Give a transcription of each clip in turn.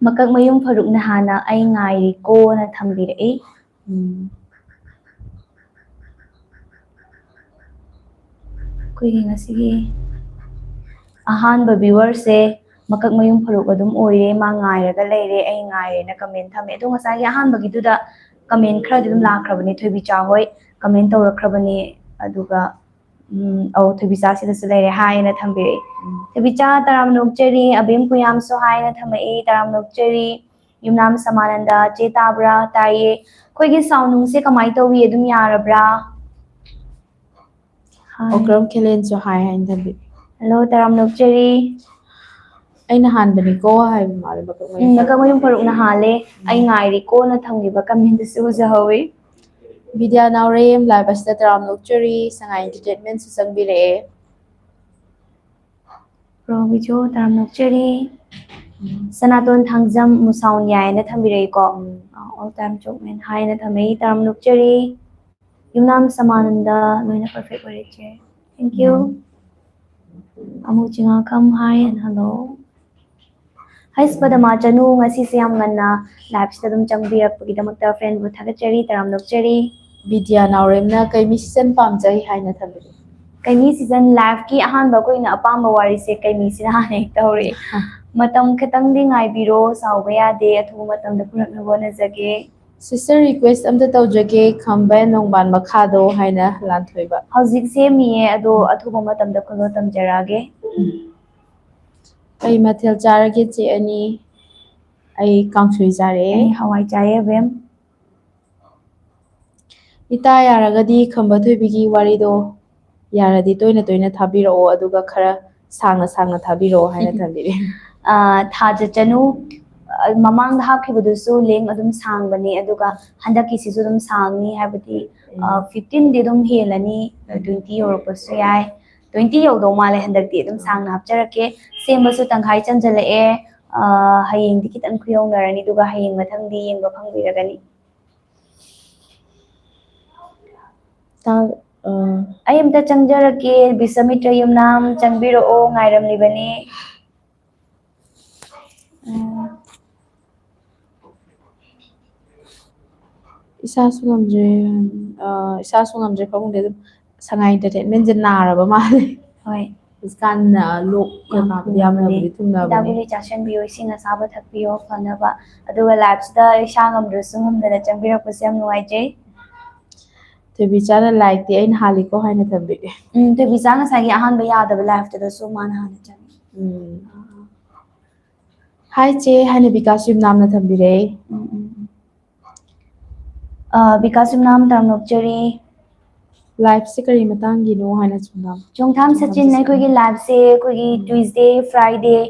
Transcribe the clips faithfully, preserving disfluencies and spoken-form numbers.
ꯃꯀꯛ ꯃꯌꯨꯝ ꯐꯔꯨꯛꯅ ꯍꯥꯟꯅ "ꯑꯩ ꯉꯥꯏꯔꯤꯀꯣꯅ" ꯊꯝꯕꯤꯔꯛꯏ꯫ ꯎꯝ꯫ ꯑꯩꯈꯣꯏꯒꯤ ꯉꯁꯤꯒꯤ ꯑꯍꯥꯟꯕ viewerꯁꯦ ꯃꯀꯛ ꯃꯌꯨꯝ ꯐꯔꯨꯛ ꯑꯗꯨꯝ ꯑꯣꯏꯔꯦ꯫ "ꯃꯥ ꯉꯥꯏꯔꯒ ꯂꯩꯔꯦ, ꯑꯩ ꯉꯥꯏꯔꯦꯅ" comment ꯊꯝꯃꯦ꯫ ꯑꯗꯣ ꯉꯁꯥꯏꯒꯤ ꯑꯍꯥꯟꯕꯒꯤꯗꯨꯗ comment ꯈꯔꯗꯤ ꯑꯗꯨꯝ ꯂꯥꯛꯈ꯭ꯔꯕꯅꯦ, ꯊꯣꯏꯕꯤꯆꯥ ꯍꯣꯏ comment ꯇꯧꯔꯛꯈ꯭ꯔꯕꯅꯦ꯫ ꯑꯗꯨꯒ ꯎꯝ, ꯑꯧ, ꯊꯣꯏꯕꯤꯆꯥ ꯁꯤꯗꯁꯨ ꯂꯩꯔꯦ, ꯍꯥꯏꯅ ꯊꯝꯕꯤꯔꯛꯏ꯫ ꯎꯝ꯫ ꯊꯣꯏꯕꯤꯆꯥ, "ꯇꯔꯥꯝꯅ ꯑꯣꯛꯆꯔꯤ", ꯑꯕꯦꯝ ꯀꯨꯌꯥꯝꯁꯨ ꯍꯥꯏꯅ ꯊꯝꯃꯛꯏ, "ꯇꯔꯥꯝꯅ ꯑꯣꯛꯆꯔꯤ"꯫ ꯌꯨꯝꯅꯥꯝ ꯁꯃꯥꯅꯟꯗ, "ꯆꯦ ꯇꯥꯕ꯭ꯔꯥ?" "ꯇꯥꯏꯌꯦ"꯫ "ꯑꯩꯈꯣꯏꯒꯤ sound ꯅꯨꯡꯁꯦ ꯀꯃꯥꯏꯅ ꯇꯧꯏ, ꯑꯗꯨꯝ ꯌꯥꯔꯕ꯭ꯔꯥ?" ꯍꯥꯏ꯫ ꯑꯣꯀ꯭ꯔꯝ ꯈꯦꯂꯦꯟꯁꯨ ꯍꯥꯏ ꯍꯥꯏꯅ ꯊꯝꯕꯤꯔꯛꯏ꯫ "ꯍꯜꯂꯣ, ꯇꯔꯥꯝꯅ ꯑꯣꯛꯆꯔꯤ"꯫ "ꯑꯩꯅ ꯍꯥꯟꯕꯅꯤꯀꯣ" ꯍꯥꯏꯕ ꯃꯥꯜꯂꯦ, ꯃꯀꯛ ꯃꯌꯨꯝ ꯎꯝ, ꯃꯀꯛ ꯃꯌꯨꯝ ꯐꯔꯨꯛꯅ ꯍꯥꯜꯂꯦ꯫ "ꯑꯩ ꯉꯥꯏꯔꯤꯀꯣꯅ" ꯊꯝꯈꯤꯕ commentꯗꯨꯁꯨ ꯎꯖꯍꯧꯋꯤ꯫ ꯕꯤꯗ꯭ꯌꯥ ꯅꯥꯎꯔꯦꯝ live ꯑꯁꯤꯗ ꯇꯔꯥꯝꯅ ꯑꯣꯛꯆꯔꯤ, ꯁꯉꯥꯏ entertainmentꯁꯨ ꯆꯪꯕꯤꯔꯛꯑꯦ꯫ ꯄ꯭ꯔꯣ ꯕꯤꯖꯣ, ꯇꯔꯥꯝꯅ ꯑꯣꯛꯆꯔꯤ꯫ ꯁꯅꯥꯇꯣꯟ ꯊꯥꯡꯖꯝ, "ꯃꯨꯁꯥꯎꯟ ꯌꯥꯏꯅ" ꯊꯝꯕꯤꯔꯛꯏꯀꯣ꯫ ꯎꯝ꯫ ꯑ, all time joke man ꯍꯥꯏꯅ ꯊꯝꯃꯛꯏ, ꯇꯔꯥꯝꯅ ꯑꯣꯛꯆꯔꯤ꯫ ꯌꯨꯝꯅꯥꯝ ꯁꯃꯥꯅꯟꯗ, "ꯂꯣꯏꯅ perfect ꯑꯣꯏꯔꯦ ꯆꯦ"꯫ Thank you꯫ ꯎꯝ꯫ ꯑꯃꯨꯛ ꯆꯤꯡꯉꯥꯈꯝ ꯍꯥꯏ, ꯍꯜꯂꯣ꯫ ꯍꯩꯁ ꯄꯗꯃꯥ ꯆꯅꯨ, ꯉꯁꯤꯁꯦ ꯌꯥꯝ ꯉꯟꯅ liveꯁꯤꯗ ꯑꯗꯨꯝ ꯆꯪꯕꯤꯔꯛꯄꯒꯤꯗꯃꯛꯇ friendꯕꯨ ꯊꯥꯒꯠꯆꯔꯤ, ꯇꯔꯥꯝꯅ ꯑꯣꯛꯆꯔꯤ꯫ ꯕꯤꯗ꯭ꯌꯥ ꯅꯥꯎꯔꯦꯝꯅ "ꯀꯩꯃꯤ season ꯄꯥꯝꯖꯩ" ꯍꯥꯏꯅ ꯊꯝꯕꯤꯔꯤ꯫ ꯀꯩꯃꯤ season liveꯀꯤ ꯑꯍꯥꯟꯕ ꯑꯩꯈꯣꯏꯅ ꯑꯄꯥꯝꯕ ꯋꯥꯔꯤꯁꯦ ꯀꯩꯃꯤꯁꯤꯅ ꯍꯥꯟꯅ ꯍꯦꯛꯇ ꯍꯧꯔꯛꯑꯦ꯫ ꯍꯥ꯫ "ꯃꯇꯝ ꯈꯤꯇꯪꯗꯤ ꯉꯥꯏꯕꯤꯔꯣ, ꯁꯥꯎꯕ ꯌꯥꯗꯦ, ꯑꯊꯨꯕ ꯃꯇꯝꯗ ꯄꯨꯔꯛꯅꯕ ꯍꯣꯠꯅꯖꯒꯦ"꯫ Sister request ꯑꯝꯇ ꯇꯧꯖꯒꯦ, ꯈꯝꯕ ꯅꯣꯡꯕꯥꯟ ꯃꯈꯥꯗꯣ ꯍꯥꯏꯅ ꯂꯥꯟꯊꯣꯏꯕ꯫ ꯍꯧꯖꯤꯛ ꯁꯦꯝꯃꯤꯌꯦ, ꯑꯗꯣ ꯑꯊꯨꯕ ꯃꯇꯝꯗ ꯈꯨꯗꯣꯜ ꯇꯝꯖꯔꯛꯑꯒꯦ꯫ ꯀꯩ ꯃꯊꯦꯜ ꯆꯥꯔꯒꯦ ꯆꯦ ꯑꯅꯤ? ꯑꯩ ꯀꯥꯡꯁꯣꯏ ꯆꯥꯔꯦ꯫ ꯑꯩ ꯍꯋꯥꯏ ꯆꯥꯏꯌꯦ, ꯕꯦꯝ꯫ ꯏꯇꯥ, ꯌꯥꯔꯒꯗꯤ ꯈꯝꯕ ꯊꯣꯏꯕꯤꯒꯤ ꯋꯥꯔꯤꯗꯣ ꯌꯥꯔꯗꯤ ꯇꯣꯏꯅ ꯇꯣꯏꯅ ꯊꯥꯕꯤꯔꯛꯑꯣ, ꯑꯗꯨꯒ ꯈꯔ ꯁꯥꯡꯅ ꯁꯥꯡꯅ ꯊꯥꯕꯤꯔꯛꯑꯣ ꯍꯥꯏꯅ ꯊꯝꯕꯤꯔꯦ꯫ ꯑ, ꯊꯥꯖꯠꯆꯅꯨ, ꯑ, ꯃꯃꯥꯡꯗ ꯍꯥꯞꯈꯤꯕꯗꯨꯁꯨ length ꯑꯗꯨꯝ ꯁꯥꯡꯕꯅꯦ, ꯑꯗꯨꯒ ꯍꯟꯗꯛꯀꯤꯁꯤꯁꯨ ꯑꯗꯨꯝ ꯁꯥꯡꯅꯤ, ꯍꯥꯏꯕꯗꯤ, ꯑ, ꯎꯝ꯫ Fifteenꯗꯤ ꯑꯗꯨꯝ ꯍꯦꯜꯂꯅꯤ, ꯎꯝ꯫ Twenty ꯌꯧꯔꯛꯄꯁꯨ ꯌꯥꯏ, twenty ꯌꯧꯗꯧ ꯃꯥꯜꯂꯦ ꯍꯟꯗꯛꯇꯤ, ꯑꯗꯨꯝ ꯎꯝ꯫ ꯁꯥꯡꯅ ꯍꯥꯞꯆꯔꯛꯀꯦ꯫ ꯁꯦꯝꯕꯁꯨ ꯇꯪꯈꯥꯏ ꯆꯟꯖꯜꯂꯛꯑꯦ, ꯑ, ꯍꯌꯦꯡꯗꯤ ꯈꯤꯇꯪ ꯈꯨꯌꯧꯅꯔꯅꯤ, ꯑꯗꯨꯒ ꯍꯌꯦꯡ ꯃꯊꯪꯗꯤ ꯌꯦꯡꯕ ꯐꯪꯕꯤꯔꯒꯅꯤ꯫ ꯇꯥ-, ꯑ, ꯑꯩ ꯑꯝꯇ ꯆꯪꯖꯔꯛꯀꯦ, ꯕꯤꯁ꯭ꯋꯥꯃꯤꯇ꯭ꯔ ꯌꯨꯝꯅꯥꯝ, ꯆꯪꯕꯤꯔꯛꯑꯣ, ꯉꯥꯏꯔꯝꯂꯤꯕꯅꯤ꯫ ꯎꯝ, ꯏꯁꯥꯁꯨ ꯉꯝꯗ꯭ꯔꯦ꯫ ꯑ, ꯏꯁꯥꯁꯨ ꯉꯝꯗ꯭ꯔꯦ, ꯐꯃꯨꯡꯗ ꯑꯗꯨꯝ꯫ ꯁꯉꯥꯏ ꯏꯟꯇꯔꯇꯦꯟꯃꯦꯟꯁꯦ ꯅꯥꯔꯕ ꯃꯥꯜꯂꯦ꯫ ꯍꯣꯏ꯫ ꯍꯧꯖꯤꯛꯀꯥꯟ, ꯑ, ꯂꯣꯛ ꯀꯩꯀꯥꯕꯨꯗꯤ ꯌꯥꯝꯅꯕꯨꯗꯤ ꯊꯨꯡꯅꯕꯅꯦ꯫ ꯍꯤꯗꯥꯛ ꯒꯨꯂꯤ ꯆꯥꯁꯤꯟꯕꯤꯌꯣ, ꯏꯁꯤꯡ ꯑꯁꯥꯕ ꯊꯛꯄꯤꯌꯣ ꯐꯅꯕ꯫ ꯑꯗꯨꯒ live ꯁꯤꯗ ꯏꯁꯥ ꯉꯝꯗ꯭ꯔꯁꯨ ꯉꯝꯗꯅ ꯆꯪꯕꯤꯔꯛꯄꯁꯦ ꯌꯥꯝ ꯅꯨꯡꯉꯥꯏꯖꯩ꯫ ꯊꯣꯏꯕꯤꯆꯥꯅ like ꯇꯤ ꯑꯩꯅ ꯍꯥꯜꯂꯤꯀꯣ ꯍꯥꯏꯅ ꯊꯝꯕꯤꯔꯦ꯫ ꯎꯝ, ꯊꯣꯏꯕꯤꯆꯥ ꯉꯁꯥꯏꯒꯤ ꯑꯍꯥꯟꯕ ꯌꯥꯗꯕ live ꯇꯨꯗꯁꯨ ꯃꯥꯅ ꯍꯥꯟꯅ ꯆꯪꯉꯤ꯫ ꯎꯝ꯫ Hi ꯆꯦ ꯍꯥꯏꯅ ꯕꯤꯀꯥꯁ ꯌꯨꯝꯅꯥꯝꯅ ꯊꯝꯕꯤꯔꯦ꯫ ꯎꯝ, ꯎꯝ, ꯎꯝ꯫ ꯑ, ꯕꯤꯀꯥꯁ ꯌꯨꯝꯅꯥꯝ ꯇꯔꯥꯝꯅ ꯑꯣꯛꯆꯔꯤ꯫ Live ꯁꯦ ꯀꯔꯤ ꯃꯇꯥꯡꯒꯤꯅꯣ ꯍꯥꯏꯅ ꯁꯨꯝ ꯍꯪ-, ꯆꯣꯡꯊꯥꯝ ꯁꯨꯝ ꯁꯆꯤꯟ ꯍꯪꯖꯒꯦ꯫ ꯑꯩꯈꯣꯏꯒꯤ live ꯁꯦ ꯑꯩꯈꯣꯏꯒꯤ ꯎꯝ꯫ Tuesday, Friday,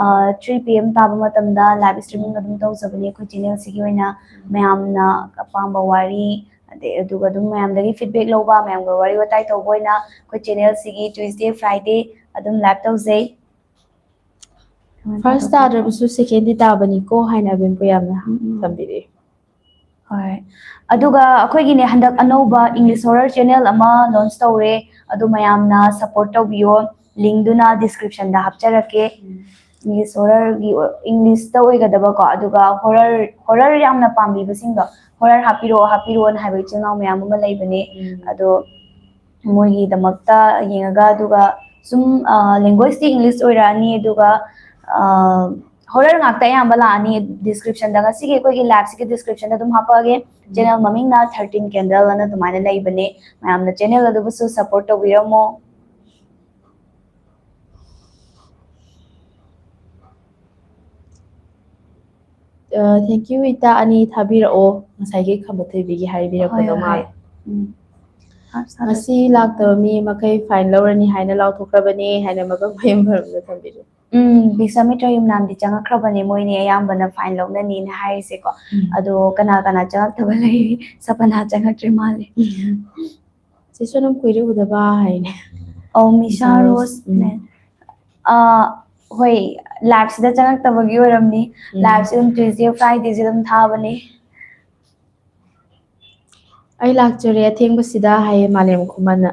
ꯑ, three P M ꯇꯥꯕ ꯃꯇꯝꯗ live streaming ꯑꯗꯨꯝ ꯇꯧꯖꯕꯅꯦ ꯑꯩꯈꯣꯏ channel ꯁꯤꯒꯤ ꯑꯣꯏꯅ꯫ ꯃꯌꯥꯝꯅ ꯑꯄꯥꯝꯕ ꯋꯥꯔꯤ, ꯑꯗꯩ ꯑꯗꯨꯒ ꯑꯗꯨꯝ ꯃꯌꯥꯝꯗꯒꯤ feedback ꯂꯧꯕ, ꯃꯌꯥꯝꯒ ꯋꯥꯔꯤ ꯋꯥꯇꯥꯏ ꯇꯧꯕ ꯑꯣꯏꯅ ꯑꯩꯈꯣꯏ channel ꯁꯤꯒꯤ Tuesday, Friday ꯑꯗꯨꯝ live ꯇꯧꯖꯩ꯫ First ꯇꯥꯗ꯭ꯔꯕꯁꯨ second ꯗꯤ ꯇꯥꯕꯅꯤꯀꯣ ꯍꯥꯏꯅ ꯑꯕꯦꯝ ꯄꯨꯌꯥꯝꯅ ꯎꯝ, ꯎꯝ꯫ ꯊꯝꯕꯤꯔꯛꯑꯦ꯫ ꯍꯣꯏ꯫ ꯑꯗꯨꯒ ꯑꯩꯈꯣꯏꯒꯤꯅꯦ ꯍꯟꯗꯛ ꯑꯅꯧꯕ English horror channel ꯑꯃ launch ꯇꯧꯔꯦ꯫ ꯑꯗꯨ ꯃꯌꯥꯝꯅ support ꯇꯧꯕꯤꯌꯣ꯫ Link ꯗꯨꯅ description ꯗ ꯍꯥꯞꯆꯔꯛꯀꯦ꯫ ꯎꯝ꯫ English horror ꯒꯤ, English ꯇ ꯑꯣꯏꯒꯗꯕꯀꯣ꯫ ꯑꯗꯨꯒ horror, horror ꯌꯥꯝꯅ ꯄꯥꯝꯕꯤꯕꯁꯤꯡꯗꯣ horror ꯍꯥꯞꯄꯤꯔꯛꯑꯣ, ꯍꯥꯞꯄꯤꯔꯛꯑꯣꯅ ꯍꯥꯏꯕ ꯏꯆꯤꯜ ꯏꯅꯥꯎ ꯃꯌꯥꯝ ꯑꯃ ꯂꯩꯕꯅꯦ꯫ ꯎꯝ꯫ ꯑꯗꯣ ꯃꯣꯏꯒꯤꯗꯃꯛꯇ ꯌꯦꯡꯉꯒ, ꯑꯗꯨꯒ ꯁꯨꯝ, ꯑ, language ꯇꯤ English ꯑꯣꯏꯔꯛꯑꯅꯤ, ꯑꯗꯨꯒ, ꯑ, horror ꯉꯥꯛꯇ ꯑꯌꯥꯝꯕ ꯂꯥꯛꯑꯅꯤ꯫ Description ꯗ, ꯉꯁꯤꯒꯤ ꯑꯩꯈꯣꯏꯒꯤ live ꯁꯤꯒꯤ description ꯗ ꯑꯗꯨꯝ ꯍꯥꯞꯄꯛꯑꯒꯦ꯫ ꯎꯝ꯫ Channel ꯃꯃꯤꯡꯅ Thirteen Candle ꯑꯅ ꯑꯗꯨꯃꯥꯏꯅ ꯂꯩꯕꯅꯦ꯫ ꯃꯌꯥꯝꯅ channel ꯑꯗꯨꯕꯨꯁꯨ support ꯇꯧꯕꯤꯔꯝꯃꯣ꯫ ꯑ, thank you ꯏꯇꯥ, ꯑꯅꯤ ꯊꯥꯕꯤꯔꯛꯑꯣ, ꯉꯁꯥꯏꯒꯤ ꯈꯝꯕ ꯊꯣꯏꯕꯤꯒꯤ ꯍꯥꯏꯕꯤꯔꯛꯄꯗꯣ ꯍꯣꯏ, ꯍꯣꯏ꯫ ꯃꯥꯜꯂꯦ꯫ ꯎꯝ꯫ ꯉꯁꯤ ꯂꯥꯛꯇꯕ ꯃꯤ ꯃꯈꯩ fine ꯂꯧꯔꯅꯤ ꯍꯥꯏꯅ ꯂꯥꯎꯊꯣꯛꯈ꯭ꯔꯕꯅꯦ ꯍꯥꯏꯅ ꯃꯀꯛ ꯃꯌꯨꯝ ꯐꯔꯝꯗ ꯊꯝꯕꯤꯔꯝꯃꯤ꯫ ꯎꯝ, ꯕꯤꯁ꯭ꯋꯥꯃꯤꯇ꯭ꯔ ꯌꯨꯝꯅꯥꯝꯗꯤ ꯆꯪꯉꯛꯈ꯭ꯔꯕꯅꯦ, ꯃꯣꯏꯅꯤ ꯑꯌꯥꯝꯕꯅ fine ꯂꯧꯅꯅꯤꯅ ꯍꯥꯏꯔꯤꯁꯦꯀꯣ꯫ ꯎꯝ꯫ ꯑꯗꯣ ꯀꯅꯥ ꯀꯅꯥ ꯆꯪꯉꯛꯇꯕ ꯂꯩꯔꯤ? ꯁꯄꯅꯥ ꯆꯪꯉꯛꯇ꯭ꯔꯤ ꯃꯥꯜꯂꯦ꯫ ꯎꯝ꯫ ꯆꯦ ꯁꯣꯅꯝ ꯀꯨꯏꯔꯦ ꯎꯗꯕ ꯍꯥꯏꯅꯦ꯫ ꯑꯧ, ꯃꯤꯁꯥ ꯃꯤꯁꯥ ꯔꯣꯁ꯫ ꯔꯣꯁꯅꯦ꯫ ꯑꯥ, ꯍꯣꯏ, live ꯁꯤꯗ ꯆꯪꯉꯛꯇꯕꯒꯤ ꯑꯣꯏꯔꯝꯅꯤ꯫ ꯎꯝ꯫ Live ꯁꯤ ꯑꯗꯨꯝ Tuesday, Friday ꯁꯦ ꯑꯗꯨꯝ ꯊꯥꯕꯅꯦ꯫ "ꯑꯩ ꯂꯥꯛꯆꯔꯦ ꯑꯊꯦꯡꯕꯁꯤꯗ" ꯍꯥꯏꯌꯦ ꯃꯥꯂꯦꯝ ꯈꯨꯃꯟꯅ꯫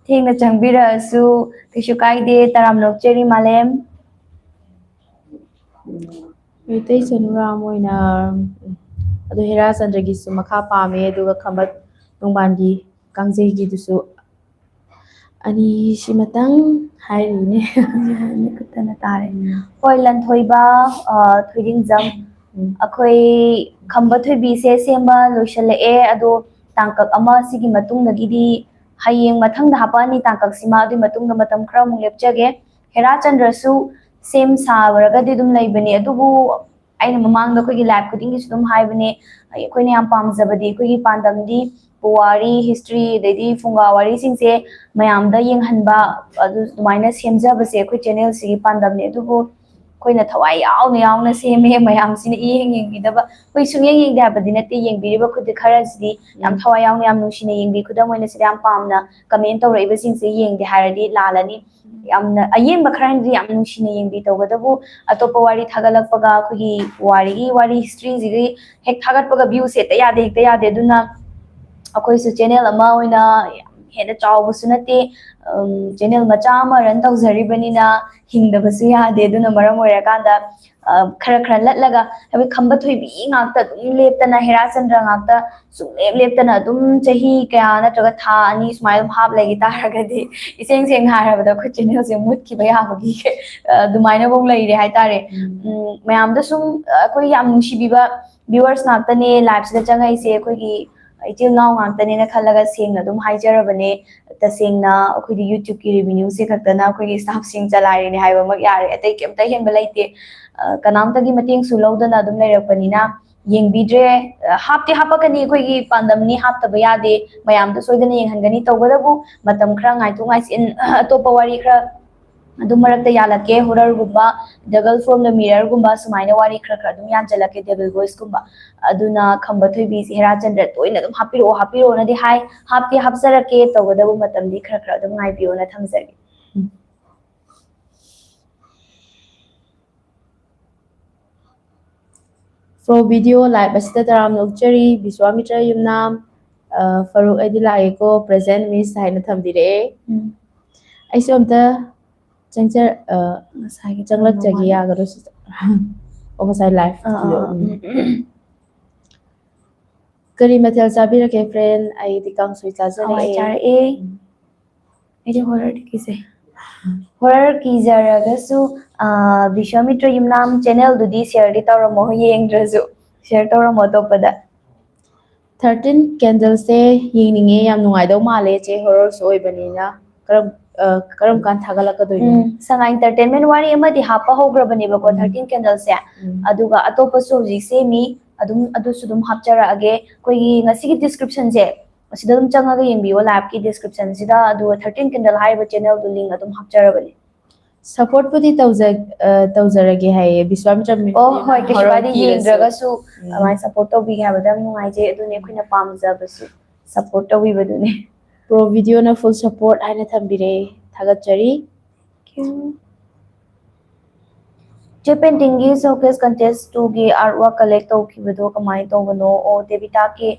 ꯊꯦꯡꯅ ꯆꯪꯕꯤꯔꯛꯑꯁꯨ ꯀꯩꯁꯨ ꯀꯥꯏꯗꯦ, ꯇꯔꯥꯝꯅ ꯑꯣꯛꯆꯔꯤ ꯃꯥꯂꯦꯝ꯫ ꯃꯩꯇꯩ ꯆꯅꯨꯔꯥꯝ ꯑꯣꯏꯅ ꯑꯗꯣ ꯍꯦꯔꯥꯆꯟꯗ꯭ꯔꯒꯤꯁꯨ ꯃꯈꯥ ꯄꯥꯝꯃꯦ, ꯑꯗꯨꯒ ꯈꯝꯕ ꯅꯣꯡꯕꯥꯟꯒꯤ ꯀꯥꯡꯖꯩꯒꯤꯗꯨꯁꯨ꯫ ꯑꯅꯤꯁꯤꯃꯇꯪ ꯍꯥꯏꯔꯤꯅꯦ꯫ ꯃꯤꯀꯨꯞꯇꯅ ꯇꯥꯔꯦ꯫ ꯍꯣꯏ, ꯂꯟꯊꯣꯏꯕ, ꯑ, ꯊꯣꯏꯗꯤꯡꯖꯝ, ꯎꯝ꯫ ꯑꯩꯈꯣꯏ ꯈꯝꯕ ꯊꯣꯏꯕꯤꯁꯦ ꯁꯦꯝꯕ ꯂꯣꯏꯁꯤꯜꯂꯛꯑꯦ꯫ ꯑꯗꯣ ꯇꯥꯡꯀꯛ ꯑꯃ ꯁꯤꯒꯤ ꯃꯇꯨꯡꯗꯒꯤꯗꯤ ꯍꯌꯦꯡ ꯃꯊꯪꯗ ꯍꯥꯄꯛꯑꯅꯤ ꯇꯥꯡꯀꯛꯁꯤꯃ꯫ ꯑꯗꯨꯒꯤ ꯃꯇꯨꯡꯗ ꯃꯇꯝ ꯈꯔ ꯑꯃꯨꯛ ꯂꯦꯞꯆꯒꯦ꯫ ꯍꯦꯔꯥꯆꯟꯗ꯭ꯔꯁꯨ ꯁꯦꯝ ꯁꯥꯔꯒꯗꯤ ꯑꯗꯨꯝ ꯂꯩꯕꯅꯦ, ꯑꯗꯨꯕꯨ ꯑꯩꯅ ꯃꯃꯥꯡꯗ ꯑꯩꯈꯣꯏꯒꯤ ꯂꯥꯏꯚ ꯈꯨꯗꯤꯡꯒꯤꯁꯨ ꯑꯗꯨꯝ ꯍꯥꯏꯕꯅꯦ, ꯑꯩꯈꯣꯏꯅ ꯌꯥꯝ ꯄꯥꯝꯖꯕꯗꯤ ꯑꯩꯈꯣꯏꯒꯤ ꯄꯥꯟꯗꯝꯗꯤ ꯄꯨꯋꯥꯔꯤ, ꯍꯤꯁꯇ꯭ꯔꯤ, ꯑꯗꯩꯗꯤ ꯐꯨꯡꯒꯥ ꯋꯥꯔꯤꯁꯤꯡꯁꯦ ꯃꯌꯥꯝꯗ ꯌꯦꯡꯍꯟꯕ, ꯑꯗꯨ ꯑꯗꯨꯃꯥꯏꯅ ꯁꯦꯝꯖꯕꯁꯦ ꯑꯩꯈꯣꯏ ꯆꯦꯅꯦꯜꯁꯤꯒꯤ ꯄꯥꯟꯗꯝꯅꯦ꯫ ꯑꯗꯨꯕꯨ ꯑꯩꯈꯣꯏꯅ ꯊꯋꯥꯏ ꯌꯥꯎꯅ ꯌꯥꯎꯅ ꯁꯦꯝꯃꯦ, ꯃꯌꯥꯝꯁꯤꯅ ꯏꯌꯦꯡ ꯌꯦꯡꯕꯤꯗꯕ꯫ ꯑꯩꯈꯣꯏ ꯁꯨꯡꯌꯦꯡ ꯌꯦꯡꯗꯦ ꯍꯥꯏꯕꯗꯤ ꯅꯠꯇꯦ, ꯌꯦꯡꯕꯤꯔꯤꯕ ꯈꯨꯗꯤꯡ ꯈꯔꯁꯤꯗꯤ ꯌꯥꯝ ꯊꯋꯥꯏ ꯌꯥꯎꯅ, ꯌꯥꯝ ꯅꯨꯡꯁꯤꯅ ꯌꯦꯡꯕꯤ꯫ ꯈꯨꯗꯝ ꯑꯣꯏꯅ ꯁꯤꯗ ꯌꯥꯝ ꯄꯥꯝꯅ ꯀꯃꯦꯟ ꯇꯧꯔꯛꯏꯕꯁꯤꯡꯁꯦ ꯌꯦꯡꯗꯦ ꯍꯥꯏꯔꯗꯤ ꯂꯥꯜꯂꯅꯤ꯫ ꯌꯥꯝꯅ ꯑꯌꯦꯡꯕ ꯈꯔꯅꯗꯤ ꯌꯥꯝ ꯅꯨꯡꯁꯤꯅ ꯌꯦꯡꯕꯤ꯫ ꯇꯧꯕꯇꯕꯨ ꯑꯇꯣꯞꯄ ꯋꯥꯔꯤ ꯊꯥꯒꯠꯂꯛꯄꯒ ꯑꯩꯈꯣꯏꯒꯤ ꯄꯨꯋꯥꯔꯤꯒꯤ ꯋꯥꯔꯤ, ꯍꯤꯁꯇ꯭ꯔꯤꯁꯤꯒꯤ ꯍꯦꯛ ꯊꯥꯒꯠꯄꯒ ꯚ꯭ꯌꯨꯁꯦ ꯍꯦꯛꯇ ꯌꯥꯗꯦ, ꯍꯦꯛꯇ ꯌꯥꯗꯦ꯫ ꯑꯗꯨꯅ ꯑꯩꯈꯣꯏꯁꯨ ꯆꯦꯅꯦꯜ ꯑꯃ ꯑꯣꯏꯅ ꯌꯥꯝ ꯍꯦꯟꯅ ꯆꯥꯎꯕꯁꯨ ꯅꯠꯇꯦ, ꯆꯦꯅꯦꯜ ꯃꯆꯥ ꯑꯃ ꯔꯟ ꯇꯧꯖꯔꯤꯕꯅꯤꯅ ꯍꯤꯡꯗꯕꯁꯨ ꯌꯥꯗꯦ꯫ ꯑꯗꯨꯅ ꯃꯔꯝ ꯑꯣꯏꯔꯀꯥꯟꯗ, ꯑ, ꯈꯔ ꯈꯔ ꯂꯠꯂꯒ, ꯍꯥꯏꯕꯗꯤ ꯈꯝꯕ ꯊꯣꯏꯕꯤ ꯉꯥꯛꯇ ꯑꯗꯨꯝ ꯂꯦꯞꯇꯅ, ꯍꯦꯔꯥꯆꯟꯗ꯭ꯔ ꯉꯥꯛꯇ ꯁꯨꯡꯂꯦꯞ ꯂꯦꯞꯇꯅ ꯑꯗꯨꯝ ꯆꯍꯤ ꯀꯌꯥ ꯅꯠꯇ꯭ꯔꯒ ꯊꯥ ꯑꯅꯤ ꯁꯨꯃꯥꯏꯅ ꯑꯗꯨꯝ ꯍꯥꯞ ꯂꯩꯈꯤ ꯇꯥꯔꯒꯗꯤ, ꯏꯁꯦꯡ ꯁꯦꯡꯅ ꯍꯥꯏꯔꯕꯗ ꯑꯩꯈꯣꯏ ꯆꯦꯅꯦꯜꯁꯦ ꯃꯨꯠꯈꯤꯕ ꯌꯥꯕꯒꯤ, ꯑ, ꯑꯗꯨꯃꯥꯏꯅꯐꯧ ꯂꯩꯔꯦ ꯍꯥꯏꯇꯥꯔꯦ꯫ ꯎꯝ, ꯃꯌꯥꯝꯗ ꯁꯨꯝ, ꯑ, ꯑꯩꯈꯣꯏ ꯌꯥꯝ ꯅꯨꯡꯁꯤꯕꯤꯕ viewers ꯉꯥꯛꯇꯅꯦ ꯂꯥꯏꯞꯁꯤꯗ ꯆꯪꯉꯛꯏꯁꯦ, ꯑꯩꯈꯣꯏꯒꯤ ꯏꯆꯤꯜ ꯏꯅꯥꯎ ꯉꯥꯛꯇꯅꯦꯅ ꯈꯜꯂꯒ ꯁꯦꯡꯅ ꯑꯗꯨꯝ ꯍꯥꯏꯖꯔꯕꯅꯦ꯫ ꯇꯁꯦꯡꯅ ꯑꯩꯈꯣꯏꯗꯤ YouTubeꯀꯤ revenueꯁꯦ ꯈꯛꯇꯅ ꯑꯩꯈꯣꯏꯒꯤ staffꯁꯤꯡ ꯆꯂꯥꯏꯔꯤꯅꯦ ꯍꯥꯏꯕꯃꯛ ꯌꯥꯔꯦ, ꯑꯇꯩ ꯀꯩꯝꯇ ꯑꯍꯦꯟꯕ ꯂꯩꯇꯦ꯫ ꯑ, ꯀꯅꯥꯝꯇꯒꯤ ꯃꯇꯦꯡꯁꯨ ꯂꯧꯗꯅ ꯑꯗꯨꯝ ꯂꯩꯔꯛꯄꯅꯤꯅ ꯌꯦꯡꯕꯤꯗ꯭ꯔꯦ꯫ ꯑ, ꯍꯥꯞꯇꯤ ꯍꯥꯞꯄꯛꯀꯅꯤ, ꯑꯩꯈꯣꯏꯒꯤ ꯄꯥꯟꯗꯝꯅꯤ, ꯍꯥꯞꯇꯕ ꯌꯥꯗꯦ, ꯃꯌꯥꯝꯗ ꯁꯣꯏꯗꯅ ꯌꯦꯡꯍꯟꯒꯅꯤ꯫ ꯇꯧꯕꯇꯕꯨ ꯃꯇꯝ ꯈꯔ ꯉꯥꯏꯊꯣꯛ ꯉꯥꯏꯁꯤꯟ, ꯑꯇꯣꯞꯄ ꯋꯥꯔꯤ ꯈꯔ ꯑꯗꯨꯝ ꯃꯔꯛꯇ ꯌꯥꯜꯂꯛꯀꯦ, horrorꯒꯨꯝꯕ, The Girl from the Mirrorꯒꯨꯝꯕ, ꯁꯨꯃꯥꯏꯅ ꯋꯥꯔꯤ ꯈꯔ ꯈꯔ ꯑꯗꯨꯝ ꯌꯥꯟꯁꯤꯜꯂꯛꯀꯦ, Devil Voiceꯀꯨꯝꯕ꯫ ꯑꯗꯨꯅ ꯈꯝꯕ ꯊꯣꯏꯕꯤꯁꯦ, ꯍꯦꯔꯥꯆꯟꯗ꯭ꯔ ꯇꯣꯏꯅ ꯑꯗꯨꯝ ꯍꯥꯞꯄꯤꯔꯛꯑꯣ, ꯍꯥꯞꯄꯤꯔꯛꯑꯣꯅꯗꯤ ꯍꯥꯏ, ꯍꯥꯞꯇꯤ ꯍꯥꯞꯆꯔꯛꯀꯦ, ꯇꯧꯕꯇꯕꯨ ꯃꯇꯝꯗꯤ ꯈꯔ ꯈꯔ ꯑꯗꯨꯝ ꯉꯥꯏꯕꯤꯌꯣꯅ ꯊꯝꯖꯒꯦ꯫ Pro Video Live ꯑꯁꯤꯗ ꯇꯔꯥꯝꯅ ꯑꯣꯛꯆꯔꯤ, ꯕꯤꯁ꯭ꯋꯥꯃꯤꯇ꯭ꯔ ꯌꯨꯝꯅꯥꯝ, ꯑ, ꯐꯔꯨꯛ ꯑꯩꯗꯤ ꯂꯥꯛꯑꯦꯀꯣ, present miss ꯍꯥꯏꯅ ꯊꯝꯕꯤꯔꯛꯑꯦ꯫ ꯎꯝ꯫ ꯑꯩꯁꯨ ꯑꯝꯇ ꯆꯪꯖ-, ꯑ, ꯉꯁꯥꯏꯒꯤ ꯆꯪꯂꯛꯆꯒꯦ ꯊꯝꯕ ꯌꯥꯒꯗ꯭ꯔꯣ ꯁꯤꯗ? ꯑꯣ, ꯉꯁꯥꯏ live ꯑꯥ, ꯑꯥ, ꯗꯣ, ꯑꯥ, ꯎꯝ꯫ ꯎꯝ꯫ ꯀꯔꯤ ꯃꯊꯦꯜ ꯆꯥꯕꯤꯔꯛꯀꯦ friend? ꯑꯩꯗꯤ ꯀꯥꯡꯁꯣꯏ ꯆꯥꯖꯔꯛꯑꯦ꯫ ꯍꯋꯥꯏ ꯆꯥꯔꯛꯑꯦ꯫ ꯑꯩꯗꯤ horrorꯗꯤ ꯀꯤꯖꯩ꯫ Horror ꯀꯤꯖꯔꯒꯁꯨ ꯕꯤꯁ꯭ꯋꯥꯃꯤꯇ꯭ꯔ ꯌꯨꯝꯅꯥꯝ channelꯗꯨꯗꯤ shareꯗꯤ ꯇꯧꯔꯝꯃꯣ, ꯌꯦꯡꯗ꯭ꯔꯁꯨ share ꯇꯧꯔꯝꯃꯣ ꯑꯇꯣꯞꯄꯗ꯫ Thirteen Candlesꯁꯦ ꯌꯦꯡꯅꯤꯡꯉꯦ, ꯌꯥꯝ ꯅꯨꯡꯉꯥꯏꯗꯧ ꯃꯥꯜꯂꯦ ꯆꯦ, horrorꯁꯨ ꯑꯣꯏꯕꯅꯤꯅ꯫ ꯀꯔꯝ ꯀꯔꯝ ꯀꯥꯟ ꯊꯥꯒꯠꯂꯛꯀꯗꯣꯏꯅꯣ? ꯎꯝ, ꯁꯉꯥꯏ Entertainment ꯋꯥꯔꯤ ꯑꯃꯗꯤ ꯍꯥꯞꯄ ꯍꯧꯈ꯭ꯔꯕꯅꯦꯕꯀꯣ, Thirteen Candlesꯁꯦ꯫ ꯑꯗꯨꯒ ꯑꯇꯣꯞꯄꯁꯨ ꯍꯧꯖꯤꯛ ꯁꯦꯝꯃꯤ, ꯑꯗꯨꯝ ꯑꯗꯨꯁꯨ ꯑꯗꯨꯝ ꯍꯥꯞꯆꯔꯛꯑꯒꯦ꯫ ꯑꯩꯈꯣꯏꯒꯤ ꯉꯁꯤꯒꯤ descriptionꯁꯦ ꯑꯁꯤꯗ ꯑꯗꯨꯝ ꯆꯪꯉꯒ ꯌꯦꯡꯕꯤꯌꯣ, liveꯀꯤ descriptionꯁꯤꯗ꯫ ꯑꯗꯨꯒ Thirteen Candle ꯍꯥꯏꯔꯤꯕ channelꯗꯨ link ꯑꯗꯨꯝ ꯍꯥꯞꯆꯔꯕꯅꯦ꯫ Supportꯄꯨꯗꯤ ꯇꯧꯖ ꯑ, ꯇꯧꯖꯔꯒꯦ ꯍꯥꯏꯌꯦ ꯕꯤꯁ꯭ꯋꯥꯃꯤꯇ꯭ꯔ꯫ ꯑꯣ ꯍꯣꯏ, ꯀꯩꯁꯨ ꯀꯥꯏꯗꯦ, ꯌꯦꯡꯗ꯭ꯔꯒꯁꯨ ꯑꯗꯨꯃꯥꯏꯅ support ꯇꯧꯕꯤꯒꯦ ꯍꯥꯏꯕꯗ ꯌꯥꯝ ꯅꯨꯡꯉꯥꯏꯖꯩ꯫ ꯑꯗꯨꯅꯦ ꯑꯩꯈꯣꯏꯅ ꯄꯥꯝꯖꯕꯁꯨ, support ꯇꯧꯕꯤꯕꯗꯨꯅꯦ꯫ Pro Videoꯅ full support ꯍꯥꯏꯅ ꯊꯝꯕꯤꯔꯦ, ꯊꯥꯒꯠꯆꯔꯤ꯫ ꯆꯦ paintingꯒꯤ Showcase Contest twoꯒꯤ artwork collect ꯇꯧꯈꯤꯕꯗꯣ ꯀꯃꯥꯏꯅ ꯇꯧꯕꯅꯣ? ꯑꯣ, ꯗꯦꯕꯤꯇꯥꯒꯤ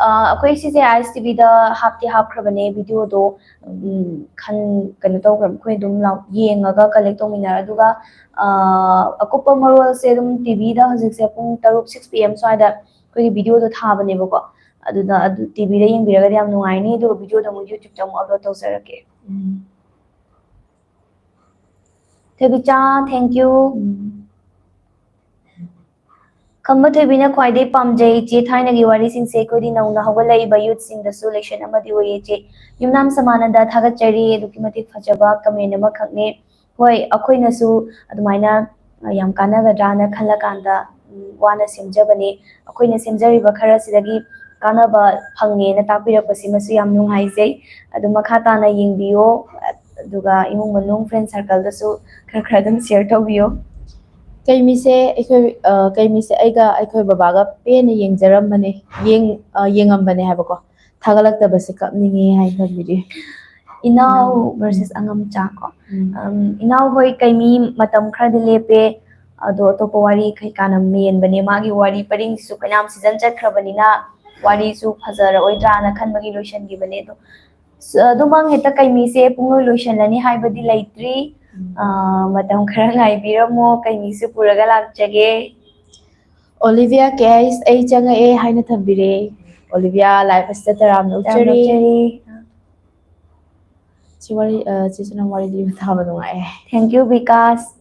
ꯑꯩꯈꯣꯏ ꯁꯤꯁꯦ ꯑꯥꯏ ꯑꯦꯁ ꯇꯤ ꯚꯤꯗ ꯍꯥꯞꯇꯤ ꯍꯥꯞꯈ꯭ꯔꯕꯅꯦ videoꯗꯣ꯫ ꯎꯝ, ꯈꯟ ꯀꯩꯅꯣ ꯇꯧꯈ꯭ꯔꯕ, ꯑꯩꯈꯣꯏ ꯑꯗꯨꯝ ꯂꯥꯎ ꯌꯦꯡꯉꯒ collect ꯇꯧꯃꯤꯟꯅꯔ꯫ ꯑꯗꯨꯒ ꯑꯀꯨꯞꯄ ꯃꯔꯣꯜꯁꯦ ꯑꯗꯨꯝ ꯇꯤ ꯚꯤꯗ ꯍꯧꯖꯤꯛꯁꯦ ꯄꯨꯡ ꯇꯔꯨꯛ, six P M ꯁ꯭ꯋꯥꯏꯗ ꯑꯩꯈꯣꯏꯒꯤ videoꯗꯣ ꯊꯥꯕꯅꯦꯕꯀꯣ꯫ ꯑꯗꯨꯅ ꯑꯗꯨ ꯇꯤ ꯚꯤꯗ ꯌꯦꯡꯕꯤꯔꯒꯗꯤ ꯌꯥꯝ ꯅꯨꯡꯉꯥꯏꯅꯤ꯫ ꯑꯗꯨꯒ videoꯗꯣ ꯑꯃꯨꯛ YouTubeꯇ ꯑꯃꯨꯛ upload ꯇꯧꯖꯔꯛꯀꯦ꯫ ꯊꯣꯏꯕꯤꯆꯥ, thank you꯫ ꯈꯝꯕ ꯊꯣꯏꯕꯤꯅ ꯈ꯭ꯋꯥꯏꯗꯒꯤ ꯄꯥꯝꯖꯩ ꯏꯆꯦ ꯊꯥꯏꯅꯒꯤ ꯋꯥꯔꯤꯁꯤꯡꯁꯦ꯫ ꯑꯩꯈꯣꯏꯗꯤ ꯅꯧꯅ ꯍꯧꯒꯠꯂꯛꯏꯕ youthꯁꯤꯡꯗꯁꯨ lesson ꯑꯃꯗꯤ ꯑꯣꯏꯌꯦ ꯏꯆꯦ꯫ ꯌꯨꯝꯅꯥꯝ ꯁꯃꯥꯅꯟꯗ, ꯊꯥꯒꯠꯆꯔꯤ, ꯑꯗꯨꯛꯀꯤ ꯃꯇꯤꯛ ꯐꯖꯕ comment ꯑꯃꯈꯛꯅꯦ꯫ ꯍꯣꯏ, ꯑꯩꯈꯣꯏꯅꯁꯨ ꯑꯗꯨꯃꯥꯏꯅ ꯌꯥꯝ ꯀꯥꯟꯅꯒꯗ꯭ꯔꯥꯅ ꯈꯜꯂꯀꯥꯟꯗ ꯋꯥꯅ ꯁꯦꯝꯖꯕꯅꯦ꯫ ꯑꯩꯈꯣꯏꯅ ꯁꯦꯝꯖꯔꯤꯕ ꯈꯔꯁꯤꯗꯒꯤ ꯀꯥꯟꯅꯕ ꯐꯪꯉꯦꯅ ꯇꯥꯛꯄꯤꯔꯛꯄꯁꯤꯃꯁꯨ ꯌꯥꯝ ꯅꯨꯡꯉꯥꯏꯖꯩ꯫ ꯑꯗꯨ ꯃꯈꯥ ꯇꯥꯅ ꯌꯦꯡꯕꯤꯌꯣ, ꯑꯗꯨꯒ ꯏꯃꯨꯡ ꯃꯅꯨꯡ friend circleꯗꯁꯨ ꯈꯔ ꯈꯔ ꯑꯗꯨꯝ share ꯇꯧꯕꯤꯌꯣ꯫ ꯀꯩꯃꯤꯁꯦ ꯑꯩꯈꯣꯏ ꯀꯩꯃꯤꯁꯦ ꯑꯩꯒ ꯑꯩꯈꯣꯏ ꯕꯕꯥꯒ ꯄꯦꯟꯅ ꯌꯦꯡꯖꯔꯝꯕꯅꯦ꯫ ꯌꯦꯡ ꯌꯦꯡꯉꯝꯕꯅꯦ ꯍꯥꯏꯕꯀꯣ꯫ ꯊꯥꯒꯠꯂꯛꯇꯕꯁꯦ ꯀꯞꯅꯤꯡꯉꯦ ꯍꯥꯏ ꯊꯝꯕꯤꯔꯤ꯫ ꯏꯅꯥꯎ versus ꯑꯉꯝꯆꯥ ꯀꯣ꯫ ꯏꯅꯥꯎ ꯍꯣꯏ ꯀꯩꯃꯤ ꯃꯇꯝ ꯈꯔꯗꯤ ꯂꯦꯞꯄꯦ꯫ ꯑꯗꯣ ꯑꯇꯣꯞꯄ ꯋꯥꯔꯤ ꯀꯩꯀꯥꯅ ꯃꯦꯟꯕꯅꯦ꯫ ꯃꯥꯒꯤ ꯋꯥꯔꯤ ꯄꯔꯤꯡꯁꯤꯁꯨ ꯐꯅꯌꯥꯝ season ꯆꯠꯈ꯭ꯔꯕꯅꯤꯅ ꯋꯥꯔꯤꯁꯨ ꯐꯖꯔꯛꯑꯣꯏꯗ꯭ꯔꯥꯅ ꯈꯟꯕꯒꯤ ꯂꯣꯏꯁꯤꯟꯈꯤꯕꯅꯦ꯫ ꯑꯗꯣ ꯑꯗꯨꯃꯛ ꯍꯦꯛꯇ ꯀꯩꯃꯤꯁꯦ ꯄꯨꯡꯂꯣꯏ ꯂꯣꯏꯁꯤꯜꯂꯅꯤ ꯍꯥꯏꯕꯗꯤ ꯂꯩꯇ꯭ꯔꯤ꯫ ꯃꯇꯝ ꯈꯔ ꯉꯥꯏꯕꯤꯔꯝꯃꯣ, ꯀꯩꯃꯤꯁꯨ ꯄꯨꯔꯒ ꯂꯥꯛꯆꯒꯦ꯫ Olivia K H ꯑꯩ ꯆꯪꯉꯛꯑꯦ ꯍꯥꯏꯅ ꯊꯝꯕꯤꯔꯦ꯫ ꯑꯣꯂꯤꯕꯤꯌꯥ, ꯂꯥꯏꯐ ꯑꯁꯤꯗ ꯇꯔꯥꯝꯅ ꯑꯣꯛꯆꯔꯤ꯫ ꯁꯤ ꯋꯥꯔꯤ, ꯑ, ꯆꯦꯁꯨ ꯅꯪ ꯋꯥꯔꯤ ꯂꯤꯕ ꯇꯥꯕ ꯅꯨꯡꯉꯥꯏꯌꯦ꯫ Thank you, Bikash.